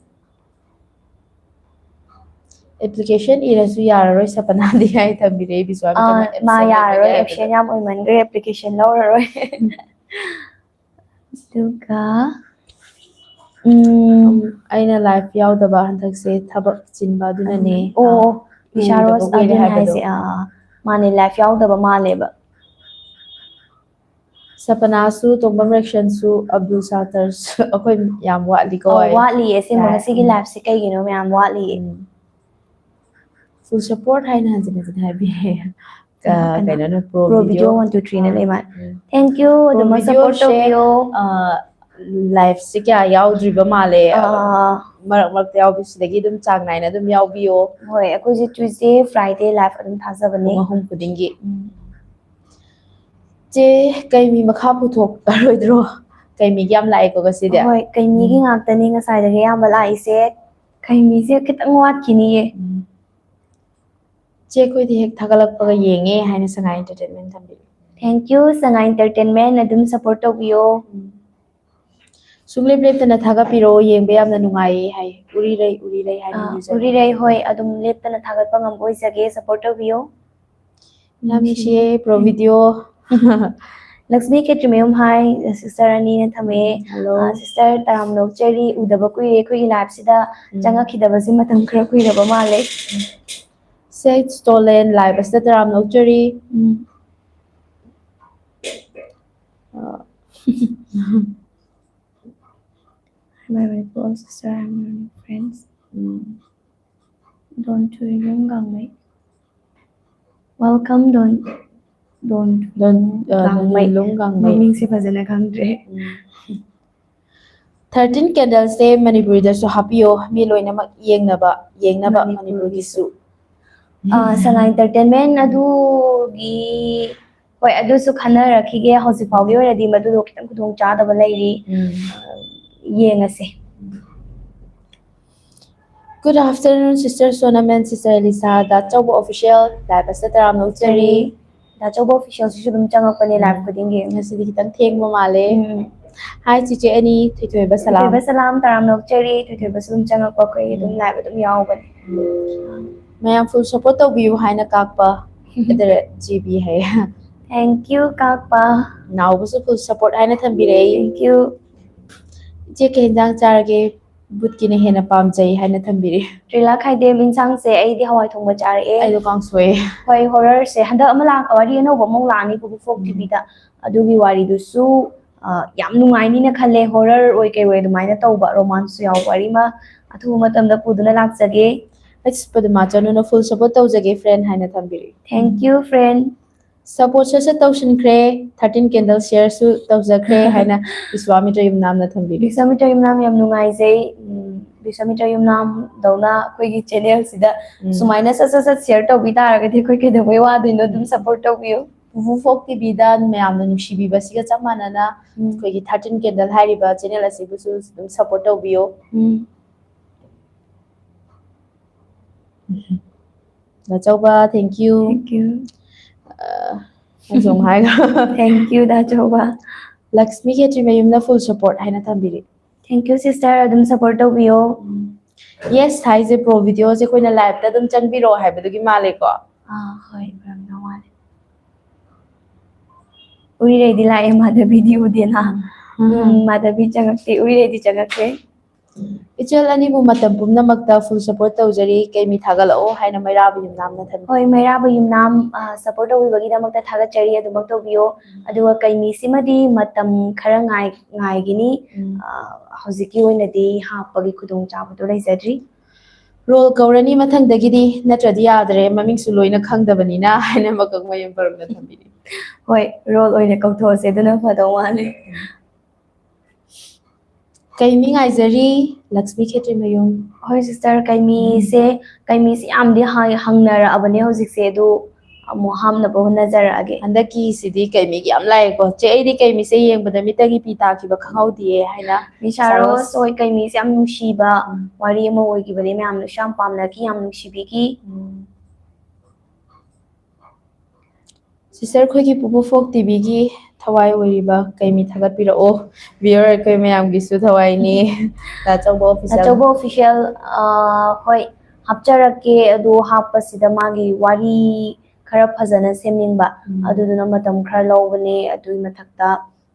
ꯑꯦꯄ꯭ꯂꯤꯀꯦꯁꯟ ꯏꯔꯁꯨ ꯌꯥꯔꯔꯣꯏ ꯁꯄꯅꯥꯗꯤ ꯍꯥꯏ ꯊꯝꯕꯤꯔꯦ ꯕꯤꯁ꯭ꯋꯥ꯫ ꯑꯥ, ꯃꯥ ꯌꯥꯔꯔꯣꯏ, ꯑꯦꯕꯁꯦꯟ ꯌꯥꯝ ꯑꯣꯏꯃꯟꯈ꯭ꯔꯦ, ꯑꯦꯄ꯭ꯂꯤꯀꯦꯁꯟ ꯂꯧꯔꯔꯣꯏ꯫ ꯑꯗꯨꯒ, ꯎꯝ, ꯑꯩꯅ ꯂꯥꯏꯐ ꯌꯥꯎꯗꯕ ꯍꯟꯗꯛꯁꯦ ꯊꯕꯛ ꯆꯤꯟꯕ ꯑꯗꯨꯅꯅꯦ꯫ ꯑꯣ, ꯑꯥ, ꯏꯁꯥ ꯎꯗꯕ ꯔꯣꯁ ꯀꯨꯏꯔꯦ ꯑꯗꯨꯅ ꯍꯥꯏꯕꯗꯣ꯫ ꯍꯥꯏꯁꯦ, ꯑꯥ, ꯃꯥꯅꯦ, ꯂꯥꯏꯐ ꯌꯥꯎꯗꯕ ꯃꯥꯜꯂꯦꯕ꯫ ꯁꯄꯅꯥꯁꯨ, ꯇꯣꯝꯕꯝ ꯔꯦꯛꯁꯟꯁꯨ, ꯑꯕꯗꯨꯜ ꯁꯥꯇꯔꯁꯨ, ꯑꯩꯈꯣꯏ ꯌꯥꯝ ꯋꯥꯠꯂꯤꯀꯣ꯫ ꯑꯧ, ꯑꯩ ꯋꯥꯠꯂꯤꯌꯦ ꯑꯁꯦꯡꯕ꯫ ꯂꯥꯏꯐ꯫ ꯉꯁꯤꯒꯤ ꯎꯝ꯫ ꯂꯥꯏꯐꯁꯦ ꯀꯩꯒꯤꯅꯣ ꯃꯌꯥꯝ ꯋꯥꯠꯂꯤꯌꯦ? ꯎꯝ꯫ Full support ꯍꯥꯏꯅ ꯍꯟꯖꯤꯟ ꯍꯟꯖꯤꯟ ꯍꯥꯏꯕꯤꯌꯦ꯫ ꯑ, ꯀꯅꯥ? ꯀꯩꯅꯣꯅ, Pro Pro Video꯫ Video one two three ꯅ ꯂꯩ ꯃꯥꯜꯂꯦ꯫ ꯎꯝ꯫ Thank you, Pro ꯑꯗꯨꯃꯛ Video support ꯁꯦ, ꯇꯧꯕꯤꯌꯣ꯫ ꯑ, ꯂꯥꯏꯐꯁꯦ ꯀꯌꯥ ꯌꯥꯎꯗ꯭ꯔꯤꯕ ꯃꯥꯜꯂꯦ꯫ ꯑꯥ꯫ ꯃꯔꯛ ꯃꯔꯛꯇ ꯌꯥꯎꯕꯤꯁꯤꯗꯒꯤ ꯑꯗꯨꯝ ꯆꯥꯡ ꯅꯥꯏꯅ ꯑꯗꯨꯝ ꯌꯥꯎꯕꯤꯌꯣ꯫ ꯍꯣꯏ, ꯑꯩꯈꯣꯏꯁꯦ Tuesday, Friday ꯂꯥꯏꯐ ꯑꯗꯨꯝ ꯊꯥꯖꯕꯅꯦ꯫ ꯄꯨꯡ ꯑꯍꯨꯝ ꯈꯨꯗꯤꯡꯒꯤ꯫ ꯎꯝ꯫ ꯆꯦ, ꯀꯩ ꯃꯤ ꯃꯈꯥ ꯄꯨꯊꯣꯛꯑꯔꯣꯏꯗ꯭ꯔꯣ? ꯀꯩ ꯃꯤꯒꯤ ꯌꯥꯝ ꯂꯥꯛꯑꯦꯀꯣ ꯉꯁꯤꯗꯤ꯫ ꯍꯣꯏ, ꯀꯩ ꯃꯤꯒꯤ ꯎꯝ꯫ ꯉꯥꯛꯇꯅꯤ ꯉꯁꯥꯏꯗꯒꯤ ꯑꯌꯥꯝꯕ ꯂꯥꯛꯏꯁꯦ꯫ ꯀꯩ ꯃꯤꯁꯦ ꯈꯤꯇꯪ ꯋꯥꯠꯈꯤꯅꯤꯌꯦ꯫ ꯎꯝ꯫ ꯆꯦ, ꯑꯩꯈꯣꯏꯗꯤ ꯍꯦꯛ ꯊꯥꯒꯠꯂꯛꯄꯒ ꯌꯦꯡꯉꯦ ꯍꯥꯏꯅ ꯁꯉꯥꯏ Entertainment ꯊꯝꯕꯤꯌꯨ꯫ Thank you, ꯁꯉꯥꯏ Entertainment, ꯑꯗꯨꯝ support ꯇꯧꯕꯤꯌꯣ꯫ ꯎꯝ꯫ ꯁꯨꯡꯂꯦꯞ ꯂꯦꯞꯇꯅ ꯊꯥꯒꯠꯄꯤꯔꯛꯑꯣ, ꯌꯦꯡꯕ ꯌꯥꯝꯅ ꯅꯨꯡꯉꯥꯏꯌꯦ ꯍꯥꯏ꯫ ꯎꯔꯤꯔꯩ, ꯎꯔꯤꯔꯩ ꯍꯥꯏꯅ ꯑꯥ, user꯫ ꯎꯔꯤꯔꯩ, ꯍꯣꯏ, ꯑꯗꯨꯝ ꯂꯦꯞꯇꯅ ꯊꯥꯒꯠꯄ ꯉꯝꯕ ꯑꯣꯏꯖꯒꯦ, support ꯇꯧꯕꯤꯌꯣ꯫ ꯌꯥꯝ ꯅꯨꯡꯁꯤꯌꯦ, Pro Video꯫ ꯂꯛꯁꯃꯤ ꯈꯦꯇ꯭ꯔꯤꯃꯌꯨꯝ ꯍꯥꯏ, sister ꯑꯅꯤꯅ ꯊꯝꯃꯛꯑꯦ꯫ ꯎꯝ, hello꯫ ꯑꯥ, sister ꯇꯔꯥꯝꯅ ꯑꯣꯛꯆꯔꯤ, ꯎꯗꯕ ꯀꯨꯏꯔꯦ ꯑꯩꯈꯣꯏꯒꯤ ꯂꯥꯏꯐꯁꯤꯗ꯫ ꯎꯝ꯫ ꯆꯪꯉꯛꯈꯤꯗꯕꯁꯤ ꯃꯇꯝ ꯈꯔ ꯀꯨꯏꯔꯕ ꯃꯥꯜꯂꯦ꯫ ꯁꯦꯠ ꯁ꯭ꯇꯣꯂꯦꯟ, ꯂꯥꯏꯐ ꯑꯁꯤꯗ ꯇꯔꯥꯝꯅ ꯑꯣꯛꯆꯔꯤ꯫ ꯎꯝ꯫ ꯑꯥ꯫ Hi, my beautiful sister, I'm your new friends. Um. Don Chuilung ꯒꯥꯡꯃꯩ꯫ Welcome, Don, Don, Don, ꯑ, ꯒꯥꯡꯃꯩ꯫ ꯗꯣꯟꯂꯨꯡ ꯒꯥꯡꯃꯩ꯫ ꯃꯃꯤꯡꯁꯦ ꯐꯖꯅ ꯈꯪꯗ꯭ꯔꯦ꯫ ꯎꯝ꯫ Thirteen candles ꯁꯦ ꯃꯅꯤꯄꯨꯔꯤꯗꯁꯨ ꯍꯥꯞꯄꯤꯌꯣ, ꯃꯤ ꯂꯣꯏꯅꯃꯛ ꯌꯦꯡꯅꯕ, ꯌꯦꯡꯅꯕ ꯃꯅꯤꯄꯨꯔꯒꯤꯁꯨ꯫ ꯃꯅꯤꯄꯨꯔꯒꯤꯁꯨ꯫ ꯑ, ꯁꯉꯥꯏ Entertainment ꯑꯗꯨꯒꯤ, ꯍꯣꯏ, ꯑꯗꯨꯁꯨ ꯈꯟꯅꯔꯛꯈꯤꯒꯦ꯫ ꯍꯧꯖꯤꯛ ꯐꯥꯎꯒꯤ ꯑꯣꯏꯅꯗꯤ ꯃꯗꯨꯗꯣ ꯈꯤꯇꯪ ꯈꯨꯗꯣꯡ ꯆꯥꯗꯕ ꯂꯩꯔꯤ꯫ ꯎꯝ꯫ ꯑ, ꯌꯦꯡꯉꯁꯦ꯫ Good afternoon, sister Sonam and sister Elisa꯫ The ꯆꯧꯕ Official, live ꯑꯁꯤꯗ ꯇꯔꯥꯝꯅ ꯑꯣꯛꯆꯔꯤ꯫ ꯗꯥ ꯆꯧꯕ ꯑꯣꯐꯤꯁꯤꯌꯦꯜꯁꯤꯁꯨ ꯑꯗꯨꯝ ꯆꯪꯉꯛꯄꯅꯦ ꯂꯥꯏꯚ ꯈꯨꯗꯤꯡꯒꯤ꯫ ꯉꯁꯤꯗꯤ ꯈꯤꯇꯪ ꯊꯦꯡꯕ ꯃꯥꯜꯂꯦ꯫ ꯎꯝ꯫ ꯍꯥꯏ ꯆꯤꯆꯦ ꯑꯅꯤ, ꯊꯣꯏꯊꯣꯏꯕ ꯁꯂꯥꯝ꯫ ꯊꯣꯏꯊꯣꯏꯕ ꯁꯂꯥꯝ ꯇꯔꯥꯝꯅ ꯑꯣꯛꯆꯔꯤ꯫ ꯊꯣꯏꯊꯣꯏꯕꯁꯨ ꯑꯗꯨꯝ ꯆꯪꯉꯛꯄ, ꯑꯩꯈꯣꯏ ꯑꯗꯨꯝ ꯂꯥꯏꯚ ꯑꯗꯨꯝ ꯌꯥꯎꯕꯅꯦ꯫ ꯃꯌꯥꯝ ꯐꯨꯜ ꯁꯞꯄꯣꯔꯠ ꯇꯧꯕꯤꯌꯨ ꯍꯥꯏꯅ ꯀꯥꯛꯄ at the rate G B ꯍꯥꯏ꯫ Thank you ꯀꯥꯛꯄ꯫ ꯅꯥꯎꯕꯁꯨ ꯐꯨꯜ ꯁꯞꯄꯣꯔꯠ ꯍꯥꯏꯅ ꯊꯝꯕꯤꯔꯛꯏ꯫ Thank you꯫ ꯏꯆꯦ ꯀꯩ ꯌꯦꯟꯖꯥꯡ ꯆꯥꯔꯒꯦ? ꯕꯨꯠꯀꯤꯅ ꯍꯦꯟꯅ ꯄꯥꯝꯖꯩ ꯍꯥꯏꯅ ꯊꯝꯕꯤꯔꯛꯏ꯫ ꯇ꯭ꯔꯤꯂꯥ ꯈꯥꯏꯗꯦꯝ ꯏꯟꯁꯥꯡꯁꯦ ꯑꯩꯗꯤ ꯍꯋꯥꯏ ꯊꯣꯡꯕ ꯆꯥꯔꯛꯑꯦ꯫ ꯑꯩꯗꯣ ꯀꯥꯡꯁꯣꯏ꯫ ꯍꯣꯏ, ꯍꯣꯔꯔꯁꯦ ꯍꯟꯗꯛ ꯑꯃ ꯂꯥꯛ ꯋꯥꯔꯤ ꯑꯅꯧꯕ ꯑꯃꯨꯛ ꯂꯥꯛꯑꯅꯤ ꯕꯨꯕꯨ ꯐꯣꯛ ꯇꯤꯚꯤꯗ꯫ ꯑꯗꯨꯒꯤ ꯋꯥꯔꯤꯗꯨꯁꯨ ꯑ, ꯌꯥꯝ ꯅꯨꯡꯉꯥꯏꯅꯤꯅ ꯈꯜꯂꯦ꯫ ꯍꯣꯔꯔ ꯑꯣꯏ ꯀꯩ ꯑꯣꯏ ꯑꯗꯨꯃꯥꯏꯅ ꯇꯧꯕ ꯔꯣꯃꯥꯟꯁꯁꯨ ꯌꯥꯎꯕ ꯋꯥꯔꯤ ꯑꯃ ꯑꯊꯨꯕ ꯃꯇꯝꯗ ꯄꯨꯗꯨꯅ ꯂꯥꯛꯆꯒꯦ꯫ ꯑꯁ ꯄꯗꯃꯥꯆꯅꯨꯅ ꯐꯨꯜ ꯁꯞꯄꯣꯔꯠ ꯇꯧꯖꯒꯦ ꯐ꯭ꯔꯦꯟ ꯍꯥꯏꯅ ꯊꯝꯕꯤꯔꯛꯏ꯫ Thank you friend꯫ ꯁꯞꯄꯣꯔꯠ ꯁꯠ ꯁꯠ ꯇꯧꯁꯤꯟꯈ꯭ꯔꯦ, ꯊꯥꯔꯇꯤꯟ ꯀꯦꯟꯗꯜ ꯁꯤꯌꯔꯁꯨ ꯇꯧꯖꯈ꯭ꯔꯦ ꯍꯥꯏꯅ ꯕꯤꯁ꯭ꯋꯥꯃꯤꯇ꯭ꯔ ꯌꯨꯝꯅꯥꯝꯅ ꯊꯝꯕꯤꯔꯤ꯫ ꯕꯤꯁ꯭ꯋꯥꯃꯤꯇ꯭ꯔ ꯌꯨꯝꯅꯥꯝ ꯌꯥꯝ ꯅꯨꯡꯉꯥꯏꯖꯩ꯫ ꯎꯝ, ꯕꯤꯁ꯭ꯋꯥꯃꯤꯇ꯭ꯔ ꯌꯨꯝꯅꯥꯝꯗꯧꯅ ꯑꯩꯈꯣꯏꯒꯤ ꯆꯦꯅꯦꯜꯁꯤꯗ ꯁꯨꯃꯥꯏꯅ ꯁꯠ ꯁꯠ ꯁꯠ ꯁꯤꯌꯔ ꯇꯧꯕꯤ ꯇꯥꯔꯒꯗꯤ ꯑꯩꯈꯣꯏ ꯀꯩꯗꯧꯕꯩ ꯋꯥꯗꯣꯏꯅꯣ? ꯑꯗꯨꯝ ꯁꯞꯄꯣꯔꯠ ꯇꯧꯕꯤꯌꯨ꯫ ꯕꯨꯕꯨ ꯐꯣꯛ ꯇꯤꯚꯤꯗ ꯃꯌꯥꯝꯅ ꯅꯨꯡꯁꯤꯕꯤꯕꯁꯤꯒ ꯆꯞ ꯃꯥꯟꯅꯅ ꯑꯩꯈꯣꯏꯒꯤ ꯊꯥꯔꯇꯤꯟ ꯀꯦꯟꯗꯜ ꯍꯥꯏꯔꯤꯕ ꯆꯦꯅꯦꯜ ꯑꯁꯤꯕꯨꯁꯨ ꯑꯗꯨꯝ ꯁꯞꯄꯣꯔꯠ ꯇꯧꯕꯤꯌꯨ꯫ ꯎꯝ꯫ ꯗꯥꯆꯧꯕ, thank you꯫ Thank you꯫ ꯑꯩꯁꯨ ꯑꯃꯨꯛ ꯍꯥꯏꯈ꯭ꯔꯣ꯫ Thank you ꯗꯥꯆꯧꯕ꯫ ꯂꯛꯁꯃꯤ ꯈꯦꯇ꯭ꯔꯤꯃꯌꯨꯝꯅ ꯐꯨꯜ ꯁꯞꯄꯣꯔꯠ ꯍꯥꯏꯅ ꯊꯝꯕꯤꯔꯤ꯫ Thank you sister, ꯑꯗꯨꯝ ꯁꯞꯄꯣꯔꯠ ꯇꯧꯕꯤꯌꯣ꯫ ꯌꯦꯁ ꯍꯥꯏꯁꯦ ꯄ꯭ꯔꯣ ꯚꯤꯗꯤꯑꯣꯁꯦ ꯑꯩꯈꯣꯏꯅ ꯂꯥꯏꯚꯇ ꯑꯗꯨꯝ ꯆꯪꯕꯤꯔꯛꯑꯣ ꯍꯥꯏꯕꯗꯨꯒꯤ ꯃꯥꯜꯂꯦꯀꯣ꯫ ꯑꯥ, ꯍꯣꯏ, ꯑꯣꯏꯔꯝꯗꯧ ꯃꯥꯜꯂꯦ꯫ ꯎꯔꯤꯔꯩꯗꯤ ꯂꯥꯛꯑꯦ, ꯃꯥꯙꯕꯤꯗꯤ ꯎꯗꯦꯅ꯫ ꯎꯝ, ꯃꯥꯙꯕꯤ ꯆꯪꯉꯛꯇꯦ, ꯎꯔꯤꯔꯩꯗꯤ ꯆꯪꯉꯛꯇꯦ꯫ ꯏꯆꯜ ꯑꯅꯤꯕꯨ ꯃꯇꯝ ꯄꯨꯝꯅꯃꯛꯇ ꯐꯨꯜ ꯁꯞꯄꯣꯔꯠ ꯇꯧꯖꯔꯤ, ꯀꯩꯃꯤ ꯊꯥꯒꯠꯂꯛꯑꯣ ꯍꯥꯏꯅ ꯃꯩꯔꯥꯕ ꯌꯨꯝꯅꯥꯝꯅ ꯊꯝꯕꯤ꯫ ꯍꯣꯏ, ꯃꯩꯔꯥꯕ ꯌꯨꯝꯅꯥꯝ ꯁꯞꯄꯣꯔꯠ ꯇꯧꯕꯤꯕꯒꯤꯗꯃꯛꯇ ꯊꯥꯒꯠꯆꯔꯤ, ꯑꯗꯨꯃꯛ ꯇꯧꯕꯤꯌꯣ꯫ ꯑꯗꯨꯒ ꯀꯩꯃꯤꯁꯤꯃꯗꯤ ꯃꯇꯝ ꯈꯔ ꯉꯥꯏ ꯉꯥꯏꯒꯤꯅꯤ꯫ ꯍꯧꯖꯤꯛꯀꯤ ꯑꯣꯏꯅꯗꯤ ꯍꯥꯞꯄꯒꯤ ꯈꯨꯗꯣꯡꯆꯥꯕꯗꯣ ꯂꯩꯖꯗ꯭ꯔꯤ꯫ ꯔꯣꯜ ꯀꯧꯔꯅꯤ ꯃꯊꯪꯗꯒꯤꯗꯤ, ꯅꯠꯇ꯭ꯔꯗꯤ ꯌꯥꯗ꯭ꯔꯦ, ꯃꯃꯤꯡꯁꯨ ꯂꯣꯏꯅ ꯈꯪꯗꯕꯅꯤꯅ ꯍꯥꯏꯅ ꯃꯀꯛ ꯃꯌꯨꯝ ꯄꯔꯝꯅ ꯊꯝꯕꯤꯔꯤ꯫ ꯍꯣꯏ, ꯔꯣꯜ ꯑꯣꯏꯅ ꯀꯧꯊꯣꯛꯑꯁꯦ, ꯑꯗꯨꯅ ꯐꯗꯧ ꯃꯥꯜꯂꯦ꯫ ꯀꯩꯃꯤ ꯉꯥꯏꯖꯔꯤ, ꯂꯛꯁꯃꯤ ꯈꯦꯇ꯭ꯔꯤꯃꯌꯨꯝ꯫ ꯍꯣꯏ ꯁꯤꯁꯇꯔ, ꯀꯩꯃꯤꯁꯦ, ꯀꯩꯃꯤꯁꯦ ꯌꯥꯝꯗꯤ ꯍꯪ- ꯍꯪꯅꯔꯛꯑꯕꯅꯦ ꯍꯧꯖꯤꯛꯁꯦ, ꯑꯗꯨ ꯑꯃꯨꯛ ꯍꯥꯞꯅꯕ ꯍꯣꯠꯅꯖꯔꯛꯑꯒꯦ꯫ ꯍꯟꯗꯛꯀꯤꯁꯤꯗꯤ ꯀꯩꯃꯤꯒꯤ ꯌꯥꯝ ꯂꯥꯛꯑꯦꯀꯣ꯫ ꯆꯦ, ꯑꯩꯗꯤ ꯀꯩꯃꯤꯁꯦ ꯌꯦꯡꯕꯗ ꯃꯤꯠꯇꯒꯤ ꯄꯤ ꯇꯥꯈꯤꯕ ꯈꯪꯍꯧꯗꯤꯌꯦ ꯍꯥꯏꯅ꯫ ꯃꯤꯁꯥ ꯔꯣꯁ ꯍꯣꯏ, ꯀꯩꯃꯤꯁꯦ ꯌꯥꯝ ꯅꯨꯡꯁꯤꯕ ꯋꯥꯔꯤ ꯑꯃ ꯑꯣꯏꯈꯤꯕꯅꯦ, ꯃꯌꯥꯝꯅꯁꯨ ꯌꯥꯝ ꯄꯥꯝꯅꯈꯤ, ꯌꯥꯝ ꯅꯨꯡꯁꯤꯕꯤꯈꯤ꯫ Sister, ꯑꯩꯈꯣꯏꯒꯤ ꯄꯨꯄꯨ ꯐꯣꯛ ꯇꯤꯚꯤꯒꯤ ꯊꯋꯥꯏ ꯑꯣꯏꯔꯤꯕ ꯀꯩꯃꯤ ꯊꯥꯒꯠꯄꯤꯔꯛꯑꯣ꯫ Viewer ꯑꯩꯈꯣꯏ ꯃꯌꯥꯝꯒꯤꯁꯨ ꯊꯋꯥꯏꯅꯤ꯫ ꯑꯆꯧꯕ ꯑꯣꯐꯤꯁꯤꯌꯦꯜ꯫ ꯑꯆꯧꯕ ꯑꯣꯐꯤꯁꯤꯌꯦꯜ꯫ ꯍꯣꯏ, ꯍꯥꯞꯆꯔꯛꯀꯦ꯫ ꯑꯗꯨ ꯍꯥꯞꯄꯁꯤꯗ ꯃꯥꯒꯤ ꯋꯥꯔꯤ ꯈꯔ ꯐꯖꯅ ꯁꯦꯝꯅꯤꯡꯕ꯫ ꯎꯝ꯫ ꯑꯗꯨꯗꯨꯅ ꯃꯇꯝ ꯈꯔ ꯂꯧꯕꯅꯦ꯫ ꯑꯗꯨꯒꯤ ꯃꯊꯛꯇ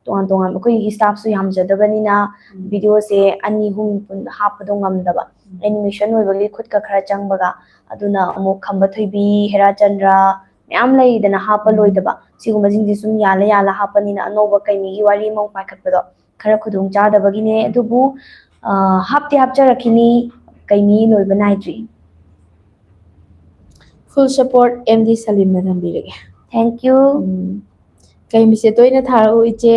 ꯇꯣꯉꯥꯟ ꯇꯣꯉꯥꯟꯕ ꯑꯩꯈꯣꯏꯒꯤ staffꯁꯨ ꯌꯥꯝꯖꯗꯕꯅꯤꯅ ꯎꯝ꯫ videoꯁꯦ ꯑꯅꯤ ꯑꯍꯨꯝ ꯄꯨꯟꯅ ꯍꯥꯞꯄꯗꯣ ꯉꯝꯗꯕ꯫ ꯎꯝ꯫ Animation ꯑꯣꯏꯕꯒꯤ ꯈꯨꯠꯀ ꯈꯔ ꯆꯪꯕꯒ꯫ ꯑꯗꯨꯅ ꯑꯃꯨꯛ ꯈꯝꯕ ꯊꯣꯏꯕꯤ, ꯍꯦꯔꯥ ꯆꯟꯗ꯭ꯔ ꯃꯌꯥꯝ ꯂꯩꯗꯅ ꯍꯥꯞꯄ ꯎꯝ꯫ ꯂꯣꯏꯗꯕ꯫ ꯁꯤꯒꯨꯝꯕꯁꯤꯡꯁꯦ ꯁꯨꯝ ꯌꯥꯜꯂ ꯌꯥꯜꯂ ꯍꯥꯞꯄꯅꯤꯅ ꯑꯅꯧꯕ ꯀꯩꯃꯤꯒꯤ ꯋꯥꯔꯤ ꯑꯃ ꯄꯥꯏꯈꯠꯄꯗꯣ ꯈꯔ ꯈꯨꯗꯣꯡ ꯆꯥꯗꯕꯒꯤꯅꯦ꯫ ꯑꯗꯨꯕꯨ, ꯑ, ꯍꯥꯞꯇꯤ ꯍꯥꯞꯆꯔꯛꯈꯤꯅꯤ, ꯀꯩꯃꯤ ꯂꯣꯏꯕ ꯅꯥꯏꯗ꯭ꯔꯤ꯫ Full support M D ꯁꯂꯤꯝꯅ ꯊꯝꯕꯤꯔꯒꯦ꯫ Thank you꯫ ꯎꯝ꯫ ꯀꯩꯃꯤꯁꯦ ꯇꯣꯏꯅ ꯊꯥꯔꯛꯎ ꯏꯆꯦ꯫